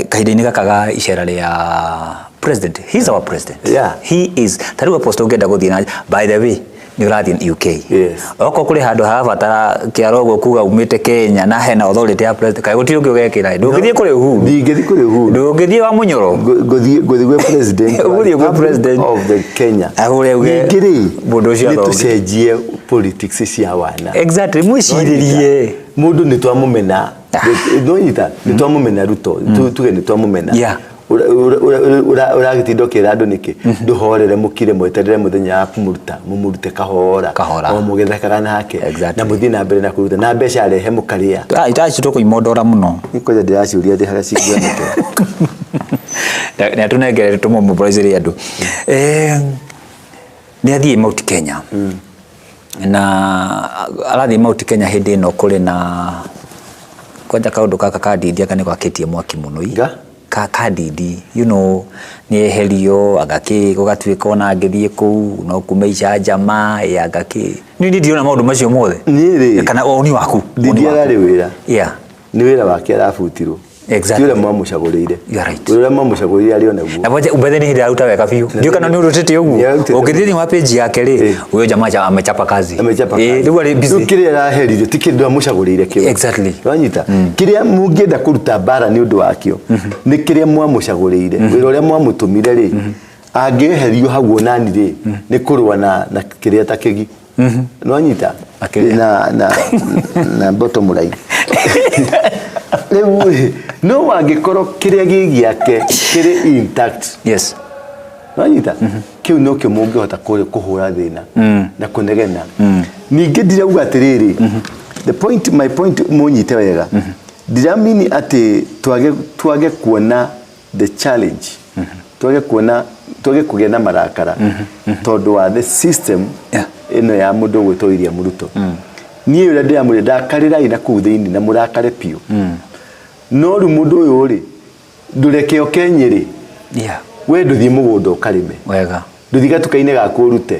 Kahinda-inĩ gaka ga icera rĩa president. He's our president. He is. Ta rĩu Apostle ũngĩenda gũthiĩ na, by the way, nĩ ũrathiĩ UK. Yes. Okorwo kũrĩ handũ harabatara kĩaro ũguo kuga umĩte Kenya na hena authority ya president, kaĩ gũtirĩ ũngĩ ũgekĩra? Ndũngĩthiĩ kũrĩ Uhuru. Ndingĩthiĩ kũrĩ Uhuru. Ndũngĩthiĩ wa Munyoro. Ngũthiĩ gwĩ president. Ũgũthiĩ gwĩ president. Of the Kenya. Ahũre uge Ningĩ rĩ, mũndũ ũcio nĩ athome. tũcenjie politics cia wana. Exactly, mwĩcirĩrie. Mũndũ nĩ twamũmena. Nonyita nĩ twamũmena Ruto. Tuge nĩ twamũmena. Ũragĩtinda ũkĩra andũ nĩkĩ? Ndũhorere, mũkire, mweterere mũthenya wa kũmũruta, mũmũrute kahora. Kahora. O mũgĩthekaga nake. Na mũthiĩ na mbere na kũruta. Na mbeca arehe mũkarĩa. Itaci tũkũimondora mũno. Nĩ kwanja ndĩraciũria ndĩ harĩa ciguanĩte. Nĩ atũnengere tũmũmobilize andũ. Nĩ athiĩ Mount Kenya. Na arathiĩ Mount Kenya hĩndĩ ĩno kũrĩ na kwanja kaũndũ gaka ka Ndindi anga nĩ gwakĩtie mwaki mũno ii. Ga? Ka Ndindi, nĩ eherio, agakĩ, gũgatuĩka ona angĩthiĩ kũu, no kume icanjama, ĩ agakĩ. Niĩ ndirona maũndũ macio mothe. Niĩ rĩ, Kana woni waku, woni Ndindi waku. ararĩ wĩra. Yeah. Nĩ wĩra wake arabutirwo. Exactly. Ti ũrĩa mwamũcagũrĩire. You are right. Wĩra ũrĩa mwamũcagũrĩire arĩ o naguo. Na boje ubethe ni hĩndĩ aruta wega biũ. Ndiũ kana nĩ ũrutĩte ũguo. Nĩarutĩte. Ũngĩthiĩ thĩinĩ wa page yake rĩ, Eh. huyo jamaa amechapa kazi. Amechapa Eh, kazi. rĩu arĩ busy. Rĩu kĩrĩa araheririo ti kĩndũ amũcagũrĩire kĩu. Exactly. Wanyita? Kĩrĩa mũngĩenda kũruta mbara nĩ ũndũ wakĩo nĩ kĩrĩa mwamũcagũrĩire. Wĩra ũrĩa mwamũtũmire rĩ, angĩeherio hau onani rĩ, nĩ kũrũa na kĩrĩa ta kĩgi. Nĩwanyita? Na kĩrĩa? Na bottom line. Rĩu rĩ, no angĩkorwo kĩrĩa gĩ gĩake kĩrĩ intact. Yes. Wanyita? Kĩu nokĩo mũngĩhota kũhũra thĩna na kũnegena. Ningĩ ndirauga atĩrĩrĩ, the point, my point mũnyite wega, ndiramini atĩ twage kuona the challenge, twage kuona, twage kũgĩa na marakara tondũ wa the system ĩno ya mũndũ ũgwĩtwo William Ruto. Niĩ ũrĩa ndĩramwĩra, ndakarĩrai na kũu thĩinĩ na mũrakare biũ. No rĩu mũndũ ũyũ rĩ, ndũreke oke Nyĩrĩ. We ndũthiĩ mũgũnda ũkarĩme. Wega. Ndũthiĩ gatuka-inĩ gaku ũrute.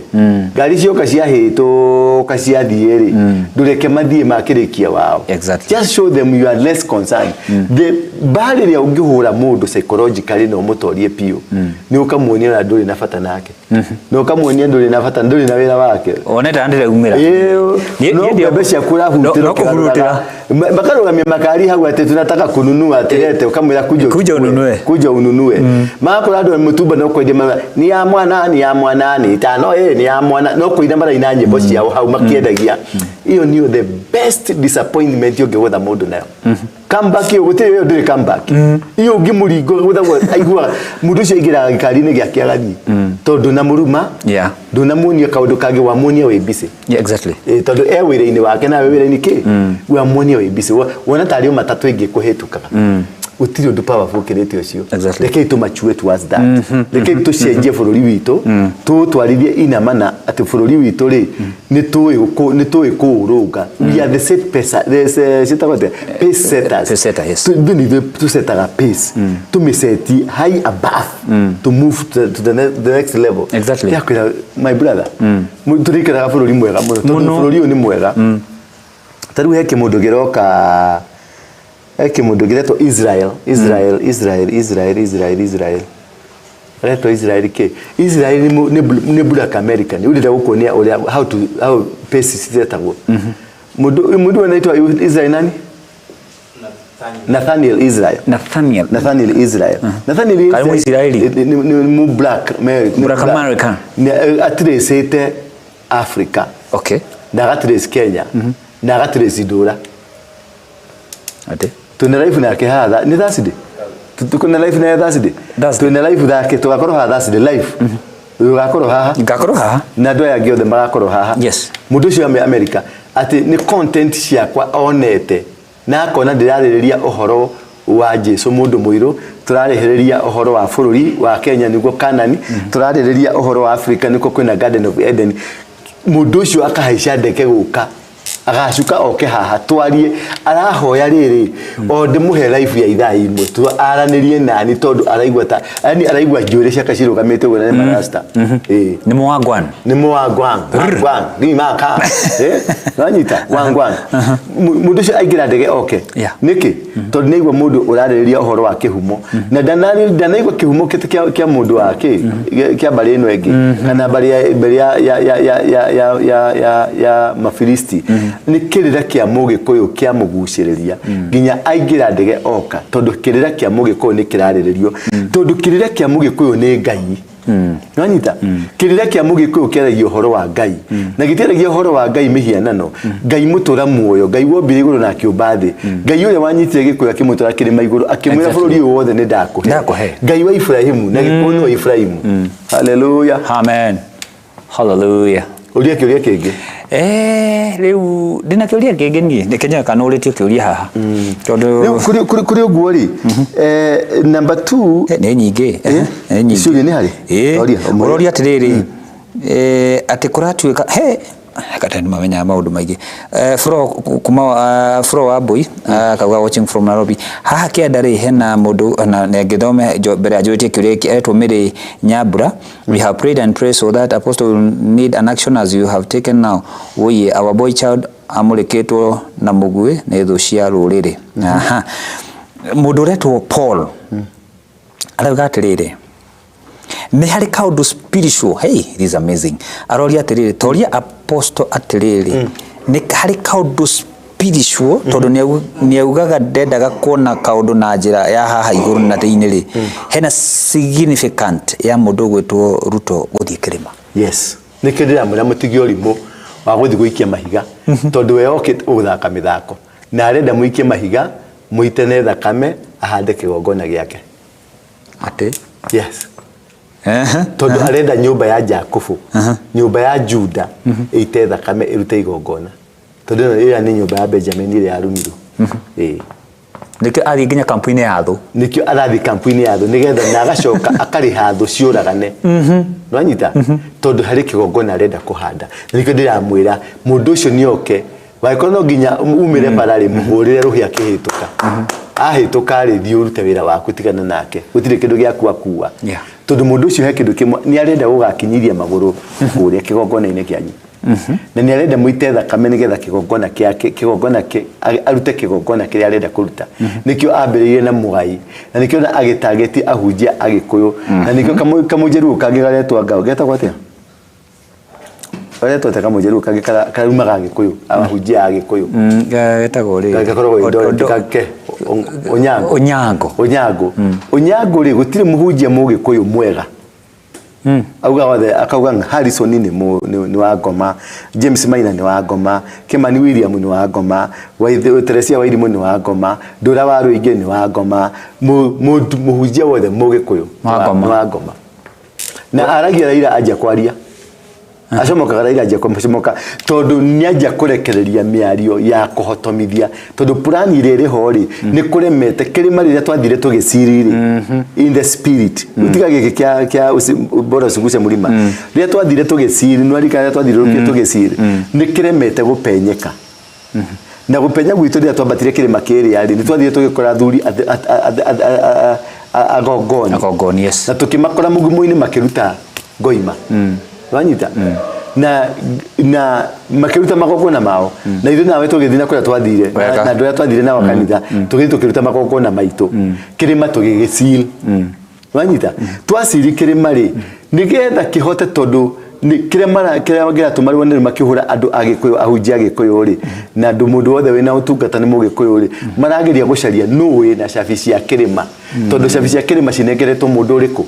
Ngari cioka ciahĩtũka ciathiĩ rĩ, ndũreke mathiĩ makĩrĩkia wao. Just show them you are less concerned. The mbara ĩrĩa ũngĩhũra mũndũ psychologically na ũmũtorie biũ, nĩ ũkamuonia ona ndũrĩ na bata nake. Na ũkamuonia ndũrĩ na bata, ndũrĩ na wĩra wake. One ta ndĩraumĩra. Ĩĩ, no mbembe ciaku ũrahutĩra No kũhurutĩra. Makarũgamia makari hau atĩ tunataka kununua atĩrete, ũkamwĩra kuja Kuja uchukue. ununue. Kuja ununue. Magakora andũ a mũtumba no kwendia ni ya mwana, ni ya mwana, ni tano, ni ya mwana. No kũina maraina nyĩmbo ciao hau makĩendagia. Ĩyo nĩyo the best disappointment ũngĩgũtha mũndũ nayo. Comeback ĩyo, gũtirĩ ĩyo ndĩrĩ comeback. Ĩyo ũngĩmũringa ũgũthagwo, aiguaga mũndũ ũcio aingĩraga gĩkari-inĩ gĩake agathiĩ. Tondũ ndũnamũruma, ndũnamuonia kaũndũ kangĩ, wamuonia wĩ busy. Yeah, exactly. Tondũ e wĩra-inĩ wake nawe wĩra-inĩ kĩ? Wamuonia wĩ busy. Wona tarĩ o matatũ ĩngĩ kũhĩtũkaga. Gũtirĩ ũndũ powerful ũkĩrĩte ũcio. Rekei tũmachue towards that. Rekei tũcenjie bũrũri witũ, tũũtwarithie inamana atĩ bũrũri witũ rĩ, nĩ tũĩ kũũrũnga. We are the set pacer, the ciĩtagwo atĩa? Pace setters. Pace setter, yes. Ithuĩ nĩ ithuĩ tũsetaga pace. Tũmĩseti high above to move to the next level. Ndĩrakwĩra, my brother, tũrĩikaraga bũrũri mwega mũno, tondũ Mũno. bũrũri ũyũ nĩ mwega. Ta rĩu he kĩmũndũ kĩroka, he kĩmũndũ kĩretwo Israel, Israel, Israel, Israel, Israel, Israel. Aretwo Israel kĩ? Israel nĩ Black American. Rĩu ndĩrenda gũkuonia ũrĩa, how to, how pace ciretagwo. Mũndũ anaitwa Israel nani? Nathaniel Israel. Nathaniel. Nathaniel Israel. Nathaniel Karibu Israel. Israeli. Ni mu Black American. Black American. Ni atracete Africa. Na agatrace Kenya. Na agatrace Ndura. Ate? Twina life nake haha, nĩ Thursday? Twina life naye Thursday? Thursday. Twina life nake, tũgakorwo haha Thursday live. Tũgakorwo haha. Ngakorwo haha. Na andũ aya angĩ othe magakorwo haha. Mũndũ ũcio America, atĩ nĩ content ciakwa onete, na akona ndĩrarĩrĩria ũhoro wa Jesu mũndũ mũirũ, tũrarĩrĩria ũhoro wa bũrũri wa Kenya nĩguo Canaan, tũrarĩrĩria ũhoro wa Africa nĩkuo kwĩna Garden of Eden. Mũndũ ũcio akahaica ndege gũka, agacuka oke haha twarie, arahoya rĩrĩ, o ndĩmũhe life ya ithaa imwe, aranĩrie nani tondũ araigua ta, yani araigua njuĩrĩ ciake cirũgamĩte ũguo na nĩ marasta. Nĩ mũwangwan. Nĩ mũwangwan. Wangwan. Ni maka. Wanyita? Wangwan. Mũndũ ũcio aingĩra ndege oke. Nĩkĩ? Tondũ nĩaigua mũndũ ũrarĩrĩria ũhoro wa kĩhumo. Na ndanaigua kĩhumo kĩa mũndũ wa kĩ? Kĩa mbarĩ ĩno ĩngĩ. Kana mbarĩ ya, mbarĩ ya, ya, ya, ya, ya, ya, ya, ya, ya Mafilisti. Nĩ kĩrĩra kĩa Mũgĩkũyũ kĩa mũgucĩrĩria. Nginya aingĩra ndege oka. Tondũ kĩrĩra kĩa Mũgĩkũyũ nĩ kĩrarĩrĩrio. Tondũ kĩrĩra kĩa Mũgĩkũyũ nĩ Ngai. Nĩwanyita? Kĩrĩra kĩa Mũgĩkũyũ kĩaragia ũhoro wa Ngai. Na gĩtiaragia ũhoro wa Ngai mĩhianano. Ngai mũtũra muoyo, Ngai wombire igũrũ na akĩũmba thĩ. Ngai ũrĩa wanyitire Gĩkũyũ akĩmũtwara kĩrĩma igũrũ, akĩmwĩra bũrũri ũyũ wothe nĩ ndakũhe. Ndakũhe. Ngai wa Ibrahimu, na Gĩkũyũ nĩ wa Ibrahimu. Hallelujah. Amen. Hallelujah. Ũria kĩũria kĩngĩ. Rĩu ndĩna kĩũria kĩngĩ niĩ. Reke nyoe kana ũrĩtie kĩũria haha. Tondũ Rĩu kũrĩ ũguo rĩ, number 2, Nĩ nyingĩ. Nĩ nyingĩ. Ciũria nĩ harĩ? Ũria, ũmwe. Ũroria atĩrĩrĩ, atĩ kũratuĩka, he, kata nĩ mamenyaga maũndũ maingĩ. Fro, kuma, Fro wa Mbui, akauga watching from Nairobi. Haha kĩanda rĩ, hena mũndũ, na nĩangĩthome mbere ya njũrĩtie kĩũria gĩkĩ, etwo Mary Nyambura. We have prayed and prayed so that apostle will need an action as you have taken now. Oye, our boy child amũrĩkĩtwo na mũguĩ nĩ thũ cia rũrĩrĩ. Aha. Mũndũ ũretwo Paul arauga atĩrĩrĩ, nĩ harĩ kaũndũ spiritual. Hey, this is amazing. Aroria atĩrĩrĩ, toria apostle atĩrĩrĩ, nĩ harĩ kaũndũ spiritual, tondũ nĩaugaga ndendaga kuona kaũndũ na njĩra ya haha igũrũ na thĩinĩ rĩ, hena significant ya mũndũ ũgwĩtwo Ruto gũthiĩ kĩrĩma? Yes, nĩkĩo ndĩramwĩra mũtige ũrimũ wa gũthiĩ gũikia mahiga, tondũ we okĩte gũthaka mĩthako na arenda mũikie mahiga, mũitane thakame, ahande kĩgongona gĩake. Atĩ? Yes. Tondũ arenda nyũmba ya Jakubu, nyũmba ya Juda ĩite thakame, ĩrute igongona, tondũ ĩno ĩrĩa nĩ nyũmba ya Benjamin ĩrĩa yarumirwo. Ĩĩ. Nĩkĩo athiĩ nginya kampu-inĩ ya thũ. Nĩkĩo arathiĩ kampu-inĩ ya thũ, nĩgetha na agacoka akarĩha thũ ciũragane. Nĩwanyita? Tondũ harĩ kĩgongona arenda kũhanda, na nĩkĩo ndĩramwĩra mũndũ ũcio nĩoke. Wangĩkorwo no nginya umĩre bara rĩ, mũhũrĩre rũhĩ akĩhĩtũka. Ahĩtũka rĩ, thiĩ ũrute wĩra waku, tigana nake, gũtirĩ kĩndũ gĩaku akua. Tondũ mũndũ ũcio he kĩndũ kĩmwe nĩ arenda gũgakinyithia magũrũ kũrĩa kĩgongona-inĩ kĩanyu, na nĩ arenda mũite thakame nĩgetha kĩgongona kĩake, kĩgongona arute kĩgongona kĩrĩa arenda kũruta. Nĩkĩo ambĩrĩirie na Mũgai, na nĩkĩo na agĩtageti ahunjia Agĩkũyũ, na nĩkĩo kamũnjeruũ kangĩ garetwo ngao getagwo atĩa, garetwo atĩa, kamũnjeruũ kangĩ karumaga Agĩkũyũ, ahunjia a Agĩkũyũ? Getagwo rĩ? Gakoragwo Eldoret, kake Onyango. Onyango. Onyango. Onyango rĩ, gũtirĩ mũhunjia Mũgĩkũyũ mwega auga othe akauga Harrison nĩ nĩ wa ngoma, James Maina nĩ wa ngoma, Kimani William nĩ wa ngoma, Teresia Wairimũ nĩ wa ngoma, Ndũra wa Rũingĩ nĩ wa ngoma, mũhunjia wothe Mũgĩkũyũ Wa ngoma. nĩ wa ngoma. Na aragia Raila anjia kwaria, acomokaga Raila anjia kũcomoka, tondũ nĩ anjia kũrekereria mĩario ya kũhotomithia, tondũ purani ĩrĩa ĩrĩ ho rĩ, nĩ kũremete kĩrĩma. Rĩrĩa twathire tũgĩciri rĩ, in the spirit, tiga gĩkĩ kĩa bora usiguse mlima, rĩrĩa twathire tũgĩciri, nĩ warikana rĩrĩa twathire rũkĩ tũgĩciri, nĩ kĩremete gũpenyeka na gũpenya gwitũ. Rĩrĩa twambatire kĩrĩma kĩrĩa rĩ, nĩ twathire tũgĩkora athuri agongoni. Agongoni, yes. Na tũkĩmakora mũgumo-inĩ makĩruta ngoima, wanyita, na makĩruta magongona mao, na ithuĩ nawe tũgĩthiĩ na kũrĩa twathire na andũ arĩa twathire nao kanitha, tũgĩthiĩ tũkĩruta magongona maitũ, kĩrĩma tũgĩgĩcil, wanyita. Twaciri kĩrĩma rĩ, nĩgetha kĩhote, tondũ nĩ kĩrĩa mara kĩrĩa kĩratũma rĩu nĩ makĩhũra andũ Agĩkũyũ, ahunjia Agĩkũyũ rĩ, na andũ mũndũ wothe wĩna ũtungata nĩ Mũgĩkũyũ rĩ, marageria gũcaria nũ wĩna cabi cia kĩrĩma, tondũ cabi cia kĩrĩma cinengeretwo mũndũ ũrĩkũ?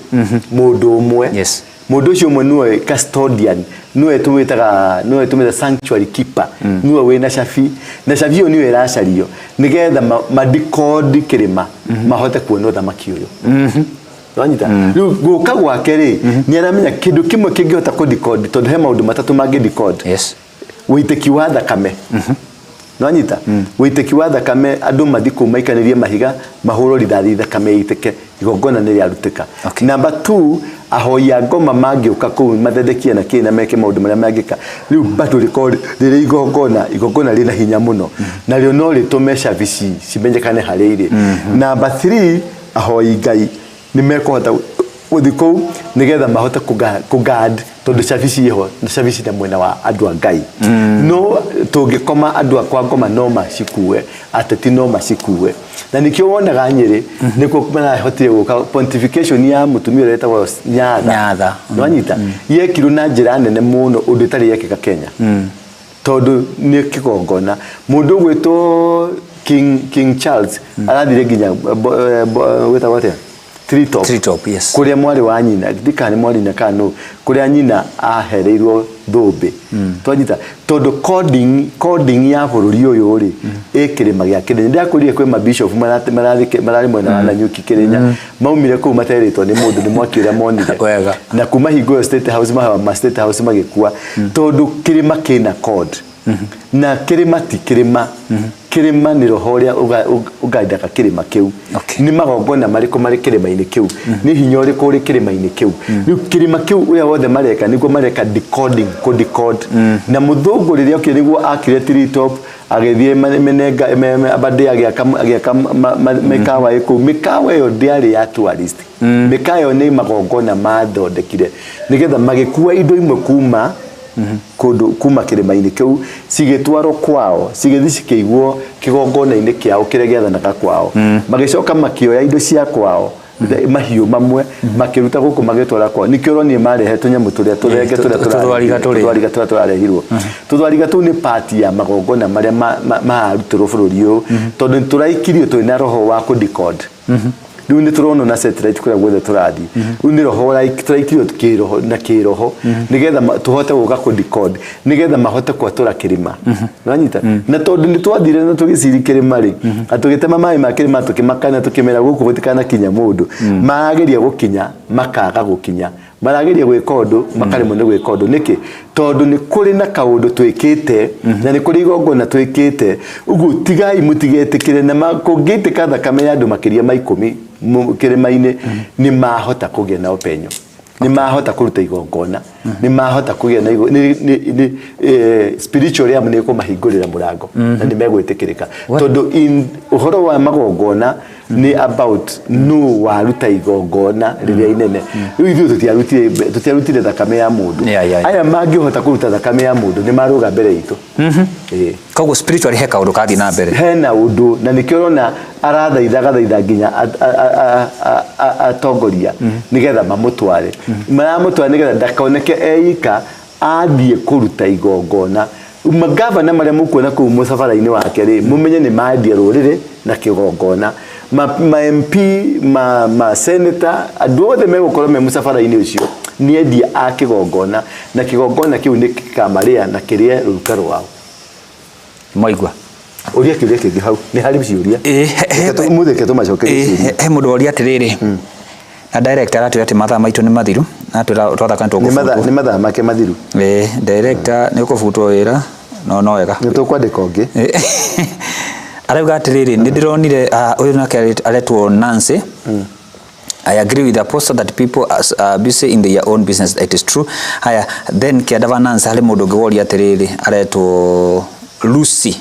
Mũndũ ũmwe. Mũndũ ũcio ũmwe nĩwe custodian, nĩwe tũmwĩtaga, nĩwe tũmwĩtaga sanctuary keeper, nĩwe wĩna cabi, na cabi ĩyo nĩyo ĩracario nĩgetha madecode kĩrĩma, mahote kuona ũthamaki ũyũ. Wanyita? Rĩu gũka gwake rĩ, nĩ aramenya kĩndũ kĩmwe kĩngĩhota kũ decode, tondũ he maũndũ matatũ mangĩ decode: wĩitĩki wa thakame. Nwanyita? Wĩitĩki wa thakame, andũ mathi kũu maikanĩrie mahiga, mahũrwo rithathi, thakame ĩitĩke, igongona nĩ rĩarutĩka. Number two, ahoi a ngoma mangĩũka kũu mathendekie na kĩ na meke maũndũ marĩa mangĩka, rĩu bado rĩkorwo rĩrĩ igongona, igongona rĩna hinya mũno, narĩo no rĩtũme cabi cimenyekane harĩa irĩ. Number three, ahoi Ngai nĩ mekũhota gũthiĩ kũu nĩgetha mahote kũ-guard, tondũ cabi ciĩho na cabi cina mwena wa andũ a Ngai. No tũngĩkoma, andũ a kwa ngoma no macikue, ateti no macikue, na nĩkĩo wonaga Nyĩrĩ nĩkuo marahotire gũka pontification ya mũtumia ũrĩa wetagwo Nyatha. Nyatha. Nĩwanyita? Yekirwo na njĩra nene mũno, ũndũ ĩtarĩ yekĩka Kenya, tondũ nĩ kĩgongona. Mũndũ ũgwĩtwo King Charles arathire nginya gwĩtagwo atĩa, Treetop. Treetop, yes. Kũrĩa mwarĩ wa nyina, ndikana nĩ mwarĩ nyina kana nũ, kũrĩa nyina ahereirwo thũmbĩ. Twanyita? Tondũ coding ya bũrũri ũyũ rĩ, ĩ kĩrĩma gĩa Kĩrĩnya. Ndĩrakwĩrire kwĩ mabishop mararĩ mwena wa Nanyuki Kĩrĩnya, maumire kũu materĩtwo nĩ mũndũ, nĩ mwaki ũrĩa monire. Na kuma hingo ĩyo State House, ma State House magĩkua, tondũ kĩrĩma kĩna code, na kĩrĩma ti kĩrĩma, kĩrĩma nĩ roho ũrĩa ũgandaga kĩrĩma kĩu. Nĩ magongona marĩkũ marĩ kĩrĩma-inĩ kĩu? Nĩ hinya ũrĩkũ ũrĩ kĩrĩma-inĩ kĩu? Rĩu kĩrĩma kĩu, ũrĩa wothe mareka nĩguo mareka decoding, kũ decode. Na mũthũngũ rĩrĩa okire, nĩguo akire Treetop, agĩthiĩ Menenga Aberdare, agĩaka mĩkawa ĩ kũu. Mĩkawa ĩyo ndĩarĩ ya tourist, mĩkawa ĩyo nĩ magongona mathondekire nĩgetha magĩkua indo imwe kuma Kũndũ kuma kĩrĩma-inĩ kĩu cigĩtwarwo kwao, cigĩthiĩ cikĩigwo kĩgongona-inĩ kĩao kĩrĩa gĩathanaga kwao. Magĩcoka makĩoya indo cia kwao, mahiũ mamwe makĩruta gũkũ magĩtwara kwao. Nĩkĩo ũronire marehe tũnyamũ tũrĩa tũthenge tũrĩa tũthwariga tũrĩa. Tũthwariga tũrĩa tũrarehirwo. Tũthwariga tũu nĩ part ya magongona marĩa mararutĩrwo bũrũri ũyũ, tondũ nĩ tũraikirio twĩna roho wa kũ decode. Rĩu nĩ tũronwo na satellite kũrĩa guothe tũrathiĩ. Rĩu nĩ roho tũraikirio kĩroho na kĩroho nĩgetha tũhote gũka kũ decode, nĩgetha mahote gwatũra kĩrĩma. Nĩwanyita? Na tondũ nĩ twathire na tũgĩciri kĩrĩma rĩ, na tũgĩtema maĩ ma kĩrĩma, tũkĩmakania, tũkĩmera gũkũ gũtikanakinya mũndũ. Marageria gũkinya makaga gũkinya, marageria gwĩka ũndũ makaremwo nĩ gwĩka ũndũ. Nĩkĩ? Tondũ nĩ kũrĩ na kaũndũ twĩkĩte na nĩ kũrĩ igongona twĩkĩte. Ũguo tigai, mũtigetĩkĩre na kũngĩitĩka thakame ya andũ makĩria ma 10 kĩrĩma-inĩ, nĩ mahota kũgĩa na ũpenyo, nĩ mahota kũruta igongona, nĩ mahota kũgĩa na nĩ spiritual realm nĩ kũmahingũrĩra mũrango na nĩ megwĩtĩkĩrĩka, tondũ in ũhoro wa magongona nĩ about nũ waruta igongona rĩrĩa inene. Rĩu ithuĩ tũtiarutire thakame ya mũndũ. Aya mangĩhota kũruta thakame ya mũndũ nĩ marũga mbere itũ. Ĩĩ. Koguo spiritually he kaũndũ kathiĩ na mbere. Hena ũndũ, na nĩkĩo ũrona arathaitha, agathaitha nginya atongoria nĩgetha mamũtware. Maramũtwara nĩgetha ndakoneke eika athiĩ kũruta igongona. Magavana marĩa mũkuona kũu mũcabara-inĩ wake rĩ, mũmenye nĩ mandia rũrĩrĩ na kĩgongona. Ma MP, ma senator, andũ othe megũkorwo me mũcabara-inĩ ũcio nĩ endia a kĩgongona, na kĩgongona kĩu nĩ gĩkamarĩa na kĩrĩe rũruka rwao. Mwaigua? Ũria kĩũria kĩngĩ hau, nĩ harĩ ciũria. Ĩĩ. Ũmũthĩ reke tũmacokerie ciũria. He mũndũ woria atĩrĩrĩ, na director aratwĩra atĩ mathaa maitũ nĩ mathiru, na atwĩra twathaka nĩ tũkũbutwo. Nĩ mathaa make mathiru. Ĩĩ, director nĩ ũkũbutwo wĩra, no wega. Nĩ tũkwandĩka ũngĩ. Arauga atĩrĩrĩ, nĩ ndĩronire, ũyũ nake aretwo Nancy. I agree with the apostle that people are busy in their own business. It is true. Haya, then kĩandava Nancy, harĩ mũndũ ũngĩ woria atĩrĩrĩ, aretwo Lucy.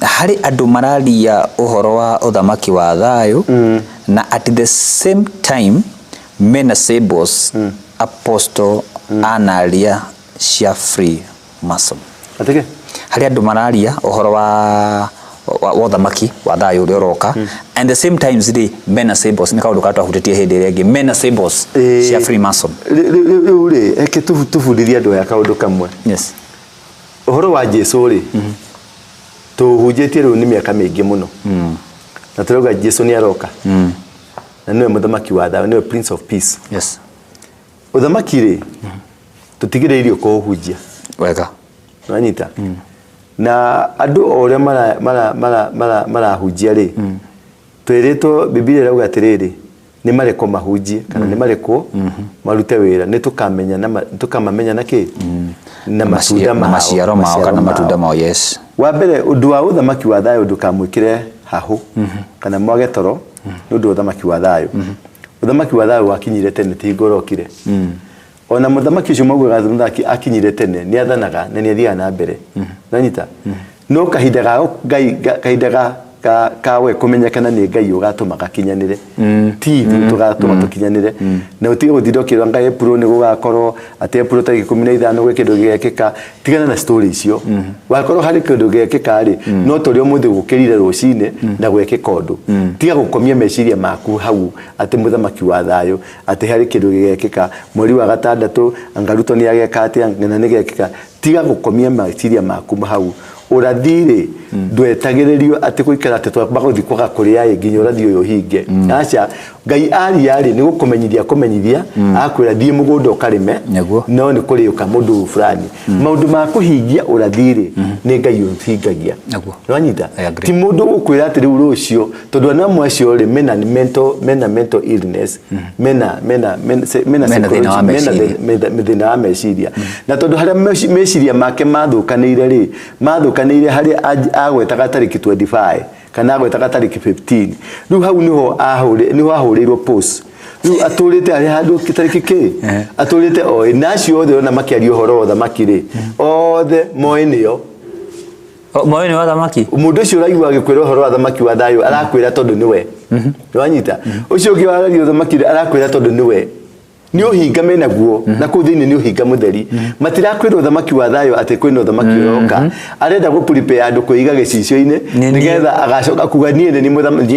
Harĩ andũ mararia ũhoro wa ũthamaki wa thayũ na at the same time mena symbols apostle anaria cia free mason. Atĩkĩ? Harĩ andũ mararia ũhoro wa ũthamaki wa thayũ ũrĩa ũroka, and the same times rĩ, mena symbols, nĩ kaũndũ karĩa twahutĩtie hĩndĩ ĩrĩa ĩngĩ, mena symbols cia free mason. Rĩu rĩ, reke tũbundithie andũ aya kaũndũ kamwe. Ũhoro wa Jesu rĩ, tũhunjĩtie rĩu nĩ mĩaka mĩingĩ mũno, na tũrauga Jesu nĩ aroka na nĩwe mũthamaki wa thayũ, nĩwe Prince of Peace. Ũthamaki rĩ, tũtigĩrĩirio kũũhunjia. Wanyita? Na andũ o ũrĩa marahunjia rĩ, twĩrĩtwo Bibilia ĩrauga atĩrĩrĩ, nĩ marekwo mahunjie kana nĩ marekwo marute wĩra, nĩ tũkamenya na tũkamamenya na kĩ? Na matunda mao. Maciaro mao kana matunda mao, yes. Wa mbere, ũndũ wa ũthamaki wa thayũ ndũkamwĩkĩre hahũ kana mwage toro nĩ ũndũ wa ũthamaki wa thayũ. Ũthamaki wa thayũ wakinyire tene, ti hingo ũrokire. Ona mũthamaki ũcio maugaga mũthamaki akinyire tene, nĩ athanaga na nĩ athiaga na mbere. Nanyita? No kahinda ga Ngai, kahinda ga we kũmenyekana nĩ Ngai ũgatũma gakinyanĩre. Ti ithuĩ tũgatũma tũkinyanĩre. Na ũtige gũtinda ũkĩrwo Ngai April nĩ gũgakorwo, atĩ April tarĩki 15 gwĩ kĩndũ gĩgekĩka. Tigana na story icio. Wakorwo harĩ kĩndũ gĩgekĩka rĩ, no ta ũrĩa ũmũthĩ gũkĩrire rũcinĩ na gwekĩka ũndũ. Tiga gũkomia meciria maku hau atĩ mũthamaki wa thayũ, atĩ harĩ kĩndũ gĩgekĩka mweri wa gatandatũ, anga Ruto nĩ ageka atĩa, na nĩ gekĩka. Tiga gũkomia meciria maku hau. Ũrathi rĩ, ndwetagĩrĩrio atĩ gũikara atĩ twamba gũthiĩ kwaga kũrĩa ĩ nginya ũrathi ũyũ ũhinge. Aca, Ngai aria rĩ, nĩ gũkũmenyithia kũmenyithia, akwĩra thiĩ mũgũnda ũkarĩme, no nĩ kũrĩũka mũndũ fulani. Maũndũ ma kũhingia ũrathi rĩ, nĩ Ngai ũhingagia. Nĩwanyita? I agree. Ti mũndũ ũgũkwĩra atĩ rĩu rũciũ, tondũ andũ amwe acio rĩ, mena mental illness, mena Mena thĩna wa psychology, mena meciria. thĩna wa meciria. Na tondũ harĩa meciria make mathũkanĩire rĩ, mathũkanĩire harĩa agwetaga tarĩki 25 kana agwetaga tarĩki 15. Rĩu hau niho ahũrĩirwo post. Rĩu atũrĩte harĩa handũ tarĩki kĩ? Atũrĩte oĩ. Na acio othe ona makĩaria ũhoro wa ũthamaki rĩ, othe moĩ nĩo. O, moĩ nĩ wa thamaki? Mũndũ ũcio ũraigua agĩkwĩra ũhoro wa thamaki wa thayũ arakwĩra tondũ nĩwe. Nĩwanyita? Ũcio ũngĩ waragia ũthamaki rĩ, arakwĩra tondũ nĩwe. Nĩ ũhinga menaguo na kũu thĩinĩ, nĩ ũhinga mũtheri. Matirakwĩra ũthamaki wa thayũ, atĩ kwĩna ũthamaki ũroka. Arenda gũ prepare andũ kwĩiga gĩcicio-inĩ. Nĩ niĩ. Nĩgetha agacoka kuga, "Niĩ nĩ niĩ mũthamaki,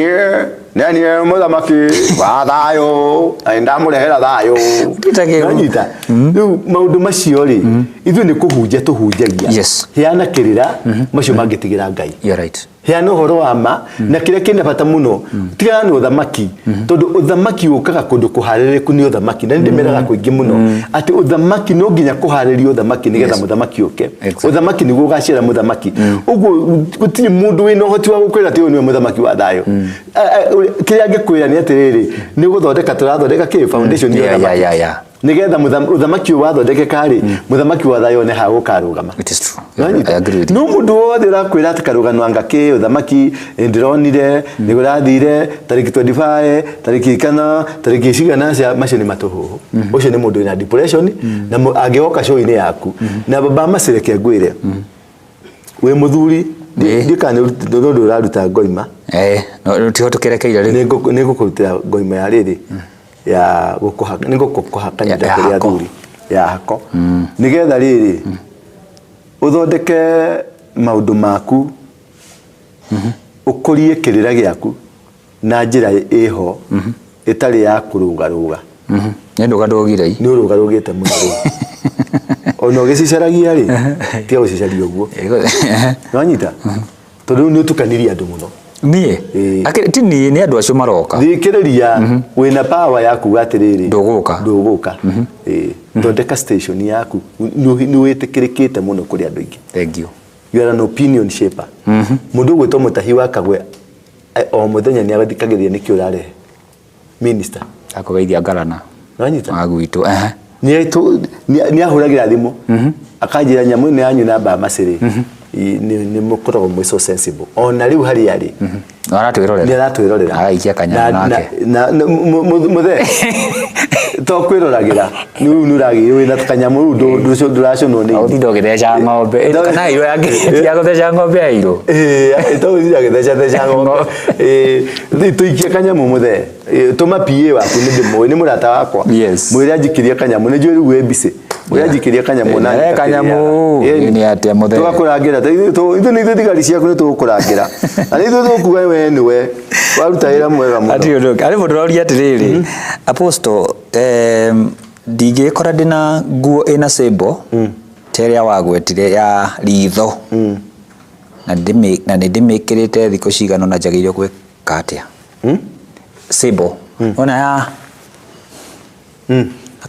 nĩ niĩ mũthamaki wa thayũ, na nĩ ndamũrehera thayũ." Peter Kĩgu. Nanyita rĩu maũndũ macio rĩ, ithuĩ nĩ kũhunjia tũhunjagia. Heana kĩrĩra, macio mangĩtigĩra Ngai. You're right. Heana ũhoro wa ma na kĩrĩa kĩna bata mũno, tigana na ũthamaki, tondũ ũthamaki ũkaga kũndũ kũharĩrĩku. Nĩ ũthamaki, na nĩ ndĩmeraga kũingĩ mũno atĩ ũthamaki no nginya kũharĩrio ũthamaki nĩgetha mũthamaki ũke. Ũthamaki nĩguo ũgaciara mũthamaki. Ũguo gũtirĩ mũndũ wĩna ũhoti wa gũkwĩra atĩ ũyũ nĩwe mũthamaki wa thayũ. Kĩrĩa angĩkwĩra nĩ atĩrĩrĩ, nĩ gũthondeka tũrathondeka kĩ foundation ya ũthamaki, nĩgetha ũthamaki ũyũ wathondekeka rĩ, mũthamaki wa thayũ one ha gũkarũgama. It is true. Nĩwanyita? I agree with you. No mũndũ wothe ũrakwĩra atĩ karũgano anga kĩ ũthamaki ndĩronire nĩ ũrathire tarĩki 25, tarĩki kana tarĩki cigana cia macio nĩ matũhũhũ. Ũcio nĩ mũndũ wĩna depression na angĩgoka show-inĩ yaku na baba macireke ngwĩre wĩ mũthuri. Ndikana nĩ ũndũ ũraruta ngoima. No tiho tũkĩrekeire rĩu. Nĩ ngũkũrutĩra ngoima ya rĩrĩ ya gũkũhaka, nĩ ngũkũhaka kanitha Ya kũrĩ hako. athuri ya hako, nĩgetha rĩrĩ ũthondeke maũndũ maku, ũkũrie kĩrĩra gĩaku na njĩra ĩho ĩtarĩ ya kũrũgarũga. Nĩ ndũgarũgire. Nĩ ũrũgarũgĩte mũno rĩu, ona ũgĩcicaragia rĩ, tiga gũcicaria ũguo. Nĩwanyita? Tondũ rĩu nĩ ũtukanirie andũ mũno. Niĩ? Ĩĩ. Ti niĩ, nĩ andũ acio maroka. Thikĩrĩria, wĩna power ya kuga atĩrĩrĩ, Ndũgũka. Ndũgũka. Ĩĩ, thondeka station yaku. Nĩ wĩtĩkĩrĩkĩte mũno kũrĩ andũ aingĩ. Thank you. You are an opinion shaper. Mũndũ ũgwĩtwo Mũtahi wa Kagwe o mũthenya nĩ athikagĩrĩria nĩkĩ ũrarehe minister. Akũgeithia ngarana. Nĩwanyita? Wa gwitũ. Nĩ ahũragĩra thimũ akanjĩra, "Nyamũ ĩno yanyu namba macĩrĩ nĩ mũkoragwo mwĩ so sensible." Ona rĩu harĩa arĩ No aratwĩrorera. Nĩ aratwĩrorera. Araikia kanyamũ nake. Na mũthee to kwĩroragĩra rĩu nĩ ũragĩire wĩna kanyamũ rĩu ndũraconwo nĩ Ũtinda ũgĩtheca ng'ombe. Kana irũ yangĩ ya gũtheca ng'ombe ya irũ. Tũgũthiĩ agĩtheca theca ng'ombe. Rĩu tũikie kanyamũ mũthee. Tũma PA waku, nĩ ndĩmũĩ, nĩ mũrata wakwa. Mwĩre anjikĩrie kanyamũ, nĩ njũĩ rĩu wĩ busy. Mwĩre anjikĩrie kanyamũ na Rehe kanyamũ. Nĩ atĩa mũthee? Tũgakũrangĩra. Ithuĩ nĩ ithuĩ thigari ciaku, nĩ tũgũkũrangĩra na nĩ ithuĩ tũkuga we nĩwe waruta wĩra mwega mũno. Hatirĩ ũndũ ũngĩ. Harĩ mũndũ ũroria atĩrĩrĩ, "Apostle, ndingĩkora ndĩna nguo ĩna symbol ta ĩrĩa wagwetire ya ritho na nĩ ndĩmĩkĩrĩte thikũ cigana ũna, njagĩrĩirwo gwĩka atĩa?" Symbol ona ya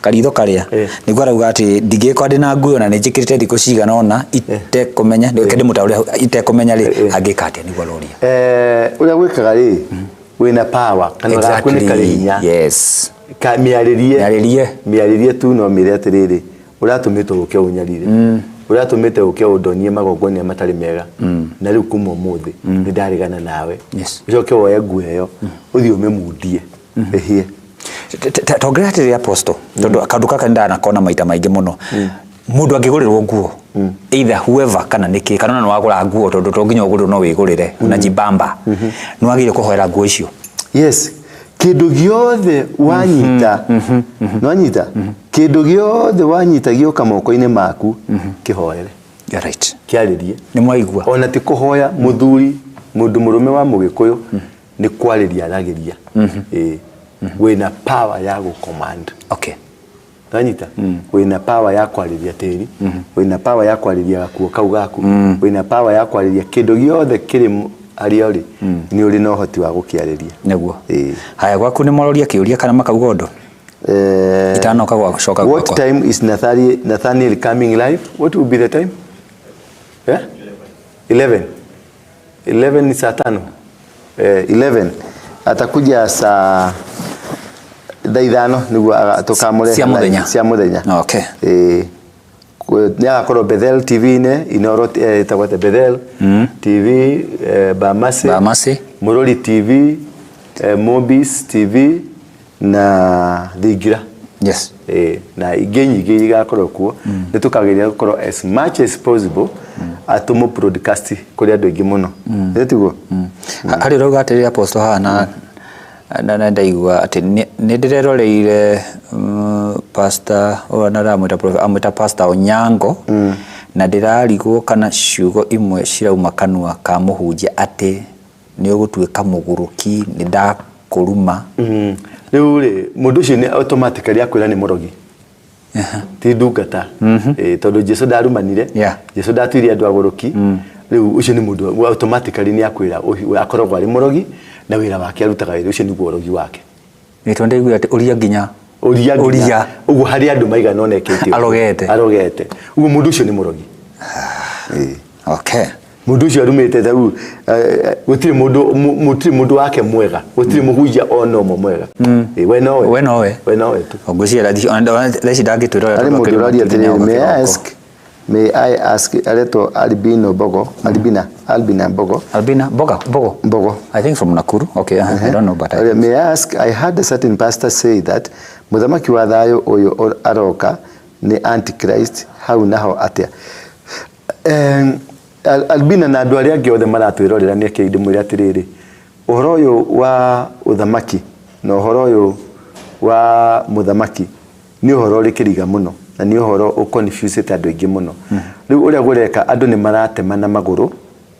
karitho karĩa nĩguo arauga atĩ ndingĩkorwo ndĩna nguo na nĩ njĩkĩrĩte thikũ cigana ũna itekũmenya, reke ndĩmũtaũre hau, itekũmenya rĩ, angĩka atĩa? Nĩguo aroria. Ũrĩa gwĩkaga rĩ, wĩna power, kanua gaku nĩ karĩ hinya. Ka mĩarĩrie. Mĩarĩrie. Mĩarĩrie tu, no mĩre atĩrĩrĩ, "Ũratũmĩtwo ũke ũnyarire, ũratũmĩte ũke ũndonie magongona matarĩ mega, na rĩu kuma ũmũthĩ nĩ ndaregana nawe." Ũcoke woe nguo ĩyo ũthiĩ ũmĩmundie ĩhĩe. Tongerera atĩrĩrĩ Apostle, tondũ kaũndũ gaka nĩ ndanakona maita maingĩ mũno. Mũndũ angĩgũrĩrwo nguo, either whoever kana nĩkĩ, kana ona nĩ wagũra nguo, tondũ to nginya ũgũrĩrwo, no wĩgũrĩre, unajibamba, nĩ wagĩrĩire kũhoera nguo icio? Yes, kĩndũ gĩothe wanyita, nwanyita, kĩndũ gĩothe wanyita gĩoka moko-inĩ maku, kĩhoere. You're right. Kĩarĩrie. Nĩ mwaigua. Ona ti kũhoya, mũthuri, mũndũ mũrũme wa mũgĩkũyũ nĩ kwarĩria aragĩria. Ĩĩ, wĩna power ya gũ-command. Wanyita? Wĩna power ya kwarĩria tĩri, wĩna power ya kwarĩria gakuo kau gaku, wĩna power ya kwarĩria kĩndũ gĩothe kĩrĩ harĩa ũrĩ. Nĩ ũrĩ na ũhoti wa gũkĩarĩria. Nĩguo. Ĩĩ. Haya, gwaku nĩ maroria kĩũria kana makauga ũndũ? Itanoka gwacoka What gwakwa. time is Nathaniel coming live? What will be the time? Yeah? 11. 11 ni saa 5. 11. Atakuja saa thaa 5 nĩguo tũkamũrehe Cia mũthenya. Live. Cia mũthenya. Nĩ agakorwo Bethel TV-inĩ, Inoro, ĩtagwo atĩa? Bethel TV, Bamasi, Bamasi. Mũrori TV, Mobis TV na Thingira. Na ingĩ nyingĩ igakorwo kuo. Nĩ tũkageria gũkorwo as much as possible atũmũ broadcast kũrĩ andũ aingĩ mũno. Ĩ tiguo? Harĩ ũrauga atĩrĩrĩ Apostle haha na Na ndaigua atĩ nĩ ndĩreroreire pastor ũrĩa na ndamwĩta amwĩta Pastor Onyango, na ndĩrarigwo kana ciugo imwe cirauma kanua ka mũhunjia atĩ nĩ ũgũtuĩka mũgũrũki, nĩ ndakũruma. Rĩu rĩ, mũndũ ũcio nĩ automatically akwĩra nĩ mũrogi, ti ndungata. Tondũ Jesu ndarumanire. Jesu ndatuire andũ agũrũki. Rĩu ũcio nĩ mũndũ automatically nĩ akwĩra akoragwo arĩ mũrogi, na wĩra wake arutaga wĩra ũcio nĩguo ũrogi wake. Nĩ tondũ ndaigua atĩ ũria nginya ũria nginya. Ũria. Ũguo harĩ andũ maigana ũna ekĩte ũguo. Arogete. Arogete. Ũguo mũndũ ũcio nĩ mũrogi. Mũndũ ũcio arumĩte rĩu, gũtirĩ mũndũ wake mwega, gũtirĩ mũhunjia ona ũmwe mwega. We nowe. We nowe. We nowe tu. Ngwĩciria thaa ici ndangĩtwĩrorera. Harĩ mũndũ ũraria atĩrĩrĩ, may I ask, aretwo Albino Mbogo, Albina Mbogo. Albina Mboga, Mbogo. Mbogo. I think from Nakuru. Okay, I don't know, but I May I ask, I heard a certain pastor say that mũthamaki wa thayũ ũyũ aroka nĩ antichrist, hau naho atĩa? Albina na andũ arĩa angĩ othe maratwĩrorera, nĩ akĩ ndĩmwĩre atĩrĩrĩ, ũhoro ũyũ wa ũthamaki na ũhoro ũyũ wa mũthamaki nĩ ũhoro ũrĩ kĩriga mũno, na nĩ ũhoro ũconfusĩte andũ aingĩ mũno. Rĩu ũrĩa gũreka, andũ nĩ maratemana magũrũ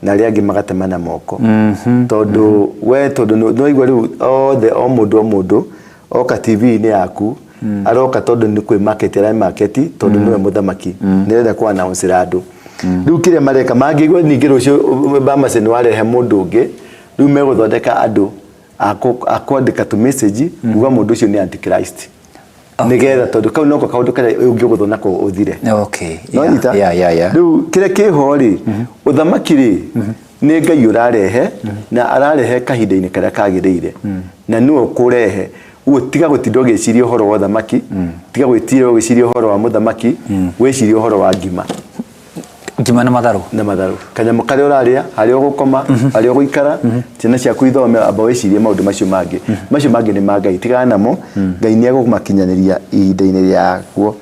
na arĩa angĩ magatemana moko, tondũ we tondũ nĩ waigua rĩu othe, o mũndũ o mũndũ oka TV-inĩ yaku aroka tondũ nĩ kwĩ market ara market, tondũ nĩwe mũthamaki, nĩ arenda kũ announce andũ. Rĩu kĩrĩa mareka, mangĩigua ningĩ rũciũ Bamase nĩ warehe mũndũ ũngĩ, rĩu megũthondeka andũ a kwandĩka tu message kuga mũndũ ũcio nĩ antichrist, nĩgetha tondũ kau noko kaũndũ karĩa ũngĩgũthwo nako ũthire. No nyita? Yeah. Rĩu kĩrĩa kĩho rĩ, ũthamaki rĩ, nĩ Ngai ũrarehe, na ararehe kahinda-inĩ karĩa kagĩrĩire, na nĩwe ũkũrehe. Ũguo tiga gũtinda ũgĩciria ũhoro wa ũthamaki, tiga gwĩtinda ũgĩciria ũhoro wa mũthamaki, wĩcirie ũhoro wa ngima. Ngima na matharũ. Na matharũ, kanyamũ karĩa ũrarĩa, harĩa ũgũkoma, harĩa ũgũikara, ciana ciaku ithome. Amba wĩcirie maũndũ macio mangĩ. Macio mangĩ nĩ ma Ngai, tigana namo, Ngai nĩ egũmakinyanĩria ihinda-inĩ rĩakuo.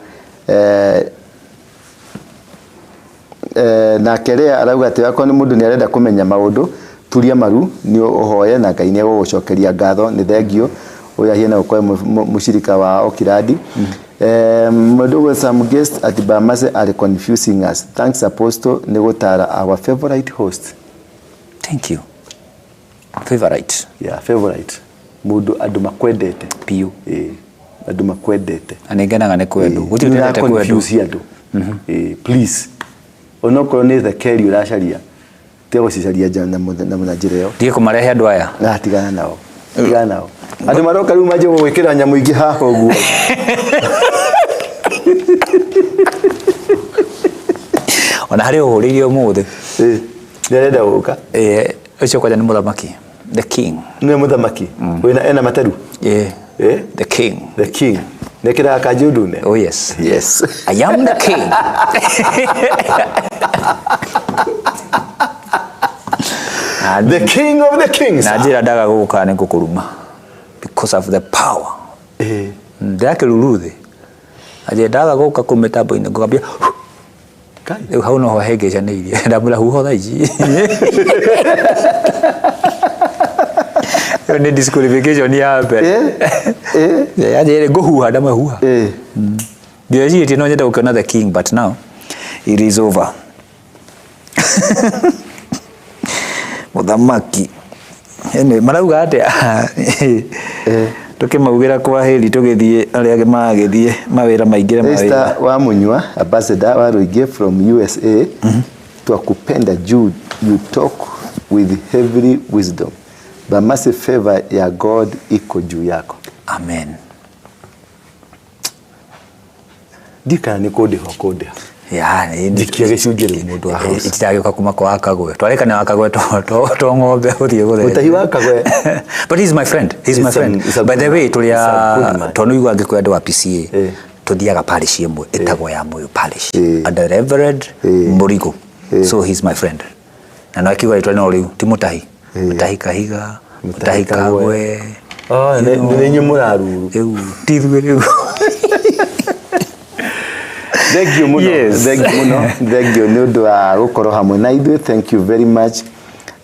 Nake Lea arauga atĩ akorwo nĩ mũndũ nĩ arenda kũmenya maũndũ, turia maru nĩ ũhoye na Ngai nĩ egũgũcokeria ngatho. Nĩ thengio ũyũ ahiana gũkorwo mũcirika wa Okiradi. Mũndũ some guest at Bamase are confusing us. Thanks, Apostle, nĩ gũtara our favorite host. Thank you. Favorite. Yeah, favorite, mũndũ andũ makwendete. Piũ. Ĩĩ, andũ makwendete. Na nĩ ngenaga nĩ kwendwo. Gũtirĩ Nĩ ũtendete kwendwo. Confuse andũ. Ĩĩ, please, onokorwo nĩ thekeri ũracaria, tiga gũcicaria nja na njĩra ĩyo. Ndige kũmarehe andũ aya. Na tigana nao, tigana nao. Andũ maroka rĩu manjie gũgwĩkĩra nyamũ ingĩ haha ũguo. Ona harĩ ũhũrĩirie ũmũthĩ. Ĩĩ, nĩ arenda gũka. Ĩĩ, ũcio kwanja nĩ mũthamaki. The king. Nĩwe mũthamaki wĩna ena materu. Ĩĩ. Ĩĩ. The king. The king nĩkĩraga kanjũ ndune. Oh yes. Yes. I am the king. The king of the kings. Na njĩra ndaga gũka nĩ ngũkũruma. Because of the power. Ĩĩ. Ndĩrakĩruru thĩ. Anjĩra ndaga gũka kũu mĩtambo-inĩ ngũgambia. Kai. Rĩu hau noho hengĩcanĩirie. Ndamwĩra huho thaa ici. Ĩyo nĩ disqualification ya mbere. Ĩĩ. Ĩĩ. Anjĩrire ngũhuha, ndamwĩra huha. Ĩĩ. Ndĩrecirĩtie no nyende gũkĩona the king, but now it is over. Mũthamaki. Anyway, marauga atĩa? Tũkĩmaugĩra kwa heri, tũgĩthiĩ arĩa angĩ magĩthiĩ mawĩra maingĩre mawĩra. Esther wa Munyua, ambassador wa Ruige from USA, twakupenda juu you talk with heavy wisdom. Bamasi, favor ya God iko juu yako. Amen. Ndikana nĩ kũndĩha kũndĩha. Ya, Njikia gĩcunjĩ rĩu mũndũ wa house. Itiragĩũka kuma kwa Kagwe. Twarĩkania wa Kagwe to ng'ombe gũthiĩ gũthĩnja. Mũtahi wa Kagwe. But he's my friend. He's my friend. He's a By the good way, man. tũrĩa He's a good man. tondũ igua angĩkũrĩa andũ a PCA. Tuthiaga parish ĩmwe ĩtagwo ya Moyo Parish. Under Reverend Murigo. So he's my friend. Na no akiuga rĩtwa no rĩu ti Mũtahi. Mũtahi Kahiga, Mũtahi Kagwe. Oh, nĩ inyuĩ mũraruru. Rĩu ti ithuĩ rĩu. Thank you mũno. Yes. Thank you mũno. Thank you nĩ ũndũ wa gũkorwo hamwe na ithuĩ. Thank you very much.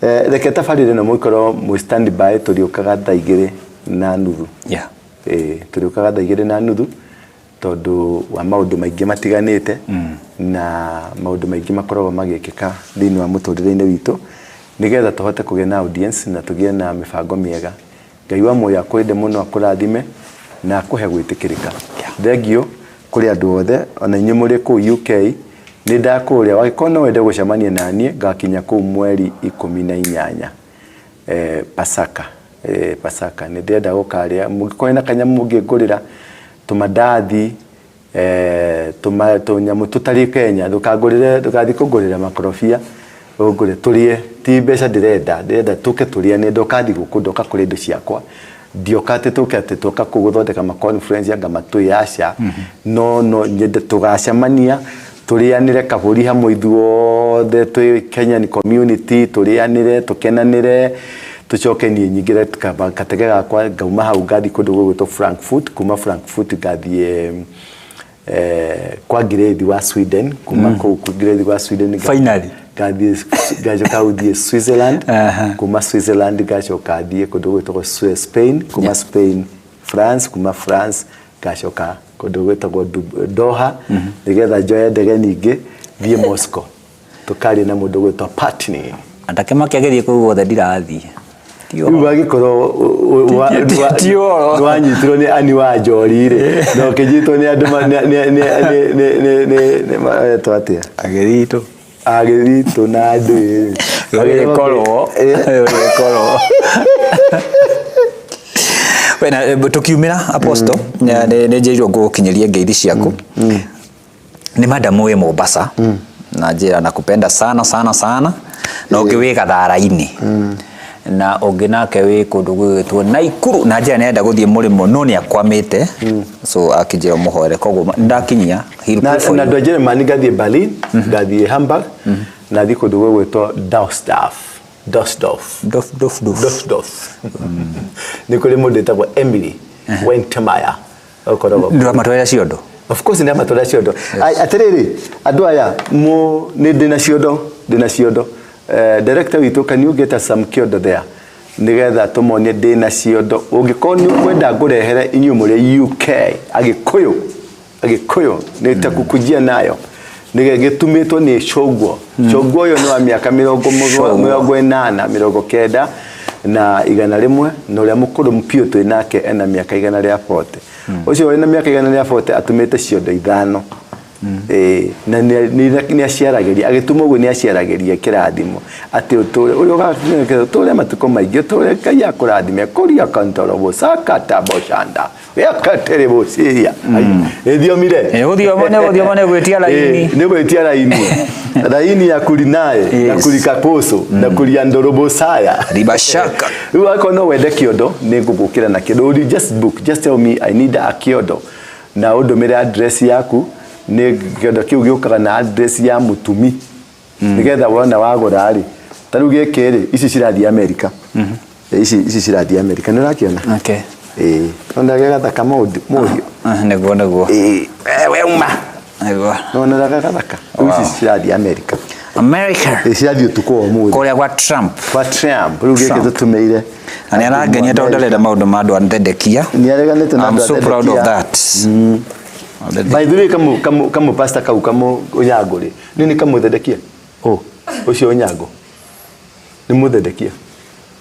Reke tabarĩra ĩno mũikorwo mwĩ stand by, tũrĩũkaga thaa 2. na nuthu. Ĩĩ, tũrĩũkaga thaa 2 na nuthu tondũ wa maũndũ maingĩ matiganĩte na maũndũ maingĩ makoragwo magĩkĩka thĩinĩ wa mũtũrĩre-inĩ witũ, nĩgetha tũhote kũgĩa na audience na tũgĩe na mĩbango mĩega. Ngai wa muoyo akwende mũno, akũrathime na akũhe gwĩtĩkĩrĩka. Thengiũ kũrĩ andũ othe, ona inyuĩ mũrĩ kũu UK, nĩ ndakũrĩa, wangĩkorwo no wende gũcemania na niĩ, ngakinya kũu mweri 18, Pasaka. Pasaka nĩ ndĩrenda gũkarĩa, mũngĩkorwo na kanyamũ mũngĩngũrĩra, tũmandathi, tũnyamũ tũtarĩ Kenya, ndũkangũrĩre, ndũgathiĩ kũngũrĩra makorobia, ũngũrĩre tũrĩe, ti mbeca ndĩrenda, ndĩrenda tũke tũrĩane, ndoka thigũkũ, ndoka kũrĩa indo ciakwa, ndioka atĩ tũke atĩ twoka kũu gũthondeka ma conference anga matũĩ, aca, no nyende tũgacemania, tũrĩanĩre kabũri hamwe ithuothe twĩ Kenyan community, tũrĩanĩre, tũkenanĩre, tũcoke niĩ nyingĩre katege gakwa, ngauma hau ngathiĩ kũndũ gũgwĩtwo Frankfurt, kuma Frankfurt ngathiĩ kwa Ngirĩthi wa Sweden, kuma kũu kwa Ngirĩthi wa Sweden Finally. Ngathiĩ ngacoka gũthiĩ Switzerland, kuma Switzerland ngacoka thiĩ kũndũ gwĩtagwo Spain, kuma Spain France, kuma France ngacoka kũndũ gwĩtagwo Doha, nĩgetha njoye ndege ningĩ thiĩ Moscow tũkarie na mũndũ gwĩtwo Patni. Ndakĩmakia agĩthiĩ kũu guothe ndirathiĩ. Rĩu angĩkorwo Ti ũhoro. nĩwanyitirwo nĩ ani wa njori rĩ, na ũkĩnyitwo nĩ andũ nĩ maretwo atĩa? Agĩritũ. Agĩritũ na andũ ĩ. Ũgĩkorwo. Ũgĩkorwo. Wena tukiumĩra Apostle, nĩ njĩrirwo ngũgũkinyĩrie ngeithi ciaku. Nĩ madam wĩ Mombasa na njĩra nakupenda sana sana sana, na ũngĩ wĩ Gathara-inĩ, na ũngĩ nake wĩ kũndũ gwĩtwo Naikuru, na njĩra nĩarenda gũthiĩ mũrĩmo no nĩ akwamĩte, so akĩnjĩra ũmũhoere, koguo ndakinyia he'll Na pray for na you. andũ a Germany ngathiĩ Berlin, ngathiĩ Hamburg, na thiĩ kũndũ gũgwĩtwo Düsseldorf. Düsseldorf. Dof dof dof. Düsseldorf. Nĩ kũrĩ mũndũ wĩtagwo Emily Wentemeyer ũkoragwo. Ndũramatwarĩra ciondo? Of course nĩ amatwarĩra ciondo. Atĩrĩrĩ, andũ aya mũ nĩ ndĩna ciondo, ndĩna ciondo. Director witũ, can you get us some kiondo there? Nĩgetha tũmonie ndĩna ciondo. Ũngĩkorwo nĩ ũkwenda ngũrehere inyuĩ mũrĩ UK, Agĩkũyũ, Agĩkũyũ, nĩ takukujia nayo. Nĩ gĩtumĩtwo nĩ Cũngwo. Cũngwo ũyũ nĩ wa mĩaka Cũngwo. 80, 90 na 100, na ũrĩa mũkũrũ biũ twĩ nake ena mĩaka 140. Ũcio wĩna mĩaka 140 atumĩte ciondo 5. Na nĩ aciaragĩria, agĩtuma ũguo nĩ aciaragĩria kĩrathimo atĩ ũtũre ũrĩa ũgakinya ũtũre matukũ maingĩ, ũtũre Ngai akũrathime kũria kantorobo sakata boshanda yakatere bociria. Ĩthiomire. Gũthioma nĩ gũthioma nĩ gwĩtia raini. Nĩ gwĩtia raini. Raini ya kurinae, na kurikaposo, na kuria ndorobosaya. Ribashaka. Rĩu akorwo no wende kĩondo, nĩ ngũgũkĩra na kĩondo. Will you just book, just tell me I need a kĩondo. Na ũndũmĩre address yaku, nĩ kĩondo kĩu gĩũkaga na address ya mũtumi. Nĩgetha wona wagũra rĩ, ta rĩu gĩkĩ rĩ, ici cirathiĩ Amerika. Ici cirathiĩ Amerika, nĩ ũrakĩona? Okay. Ĩĩ, nona ge gathaka mũndũ, mũriũ. Nĩguo, nĩguo. Ĩĩ, we uma. Nĩguo. Nona ge gathaka. Rĩu ici cirathiĩ Amerika. America. Ĩĩ, cirathiĩ ũtukũ wa ũmũthĩ. Kũrĩa gwa Trump. Kwa Trump, rĩu gĩkĩ Trump. tũtũmĩire. Na nĩ arangenia tondũ ndarenda maũndũ ma andũ a Thedekia. Nĩ areganĩte na I'm andũ a so proud of Thedekia. that. By the way, kamu pastor kau kamu Onyango rĩ, nĩ nĩ kamũthedekia? Oh. Ũcio Onyango. Nĩ mũthedekia.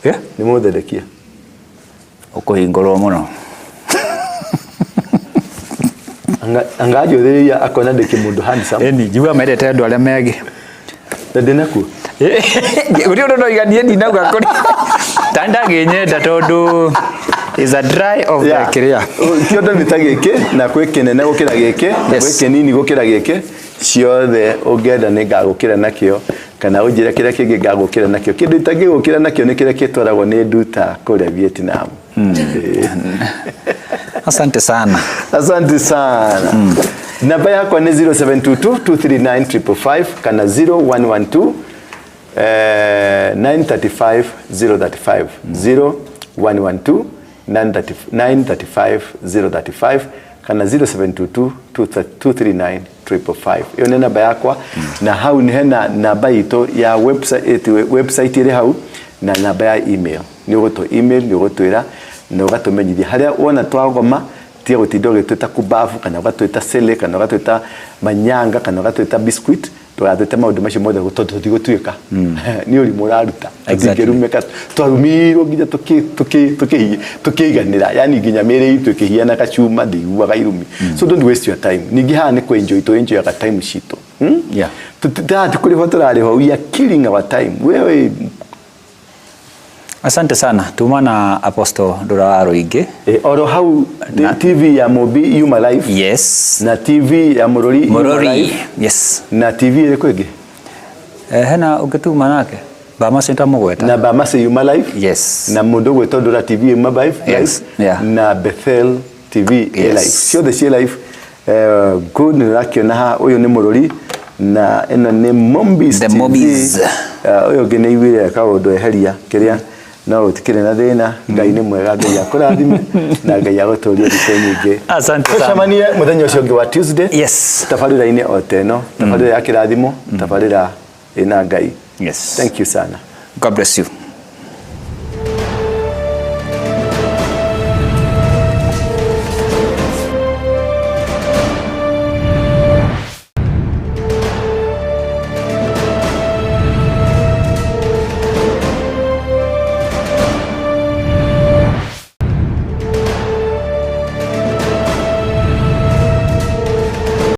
Yeah? Nĩ mũthedekia. Ũkũhingũrwo mũno. Anganjũthĩrĩria akona ndĩ kĩmũndũ handsome. Ĩni, njiguaga mendete andũ arĩa megĩ. Na ndĩnakuo. Gũtirĩ ũndũ ndoiga niĩ ndinauga kũrĩ. Ta ndangĩnyenda tondũ is a dry of the kĩrĩa. Kĩondo nĩ ta gĩkĩ na kwĩ kĩnene gũkĩra gĩkĩ, na kwĩ kĩnini gũkĩra gĩkĩ, ciothe ũngĩenda nĩ ngagũkĩra nakĩo, kana ũnjĩre kĩrĩa kĩngĩ ngagũkĩra nakĩo. Kĩndũ itangĩgũkĩra nakĩo nĩ kĩrĩa gĩtwaragwo nĩ nduta kũrĩa Vietnam. Asante sana. Asante sana. Namba yakwa nĩ 0722 239 555 kana 0112 935 035, 0112 935 035 kana 0722 239 555. Ĩyo nĩ namba yakwa, na hau nĩ hena namba itũ ya website, website ĩrĩ hau na namba ya email. Nĩ ũgũtũ email, nĩ ũgũtwĩra Na ũgatũmenyithia harĩa wona twagoma. Tiga gũtinda ũgĩtwĩta kubabu, kana ũgatwĩta sele, kana ũgatwĩta manyanga, kana ũgatwĩta biscuit. Ndũgatwĩte maũndũ macio mothe tondũ tũtigũtuĩka. Nĩ ũrimũ ũraruta. Tũtingĩrumĩka. Twarumirwo nginya tũkĩiganĩra, yani nginya mĩĩrĩ itũ ĩkĩhiana gacuma, ndĩiguaga irumi. So don't waste your time. Ningĩ haha nĩ kũ-enjoy, tũ enjoyaga time citũ. Haha ti kũrĩhwo tũrarĩhwo, we are killing our time. Wewe. Asante sana. Tuma na Apostle Ndura wa Rũingĩ. Oro hau TV ya Mũmbi yuma live. Na TV ya Mũrori yuma Mũrori. live. Na TV ĩrĩkũ ĩngĩ? Hena ũngĩ tuma nake? Bamasi nĩtwamũgweta. Na Bamasi yuma live. Na mũndũ ũgwĩtwo Ndura TV yuma live. Na Bethel TV ĩ live. Ciothe ciĩ live. Good, nĩ ũrakĩona haha ũyũ nĩ Mũrori na ĩno nĩ Mombis The TV. Mombis. Ũyũ ũngĩ nĩ aiguire kaũndũ eheria kĩrĩa, no gũtikĩrĩ na thĩna. Ngai nĩ mwega, Ngai akũrathime na Ngai agũtũrie thikũ nyingĩ. Asante sana. Tũcemanie mũthenya ũcio ũngĩ wa Tuesday. Tabarĩra-inĩ o ta ĩno, tabarĩra ya kĩrathimo, tabarĩra ĩna Ngai. Thank you sana. God bless you.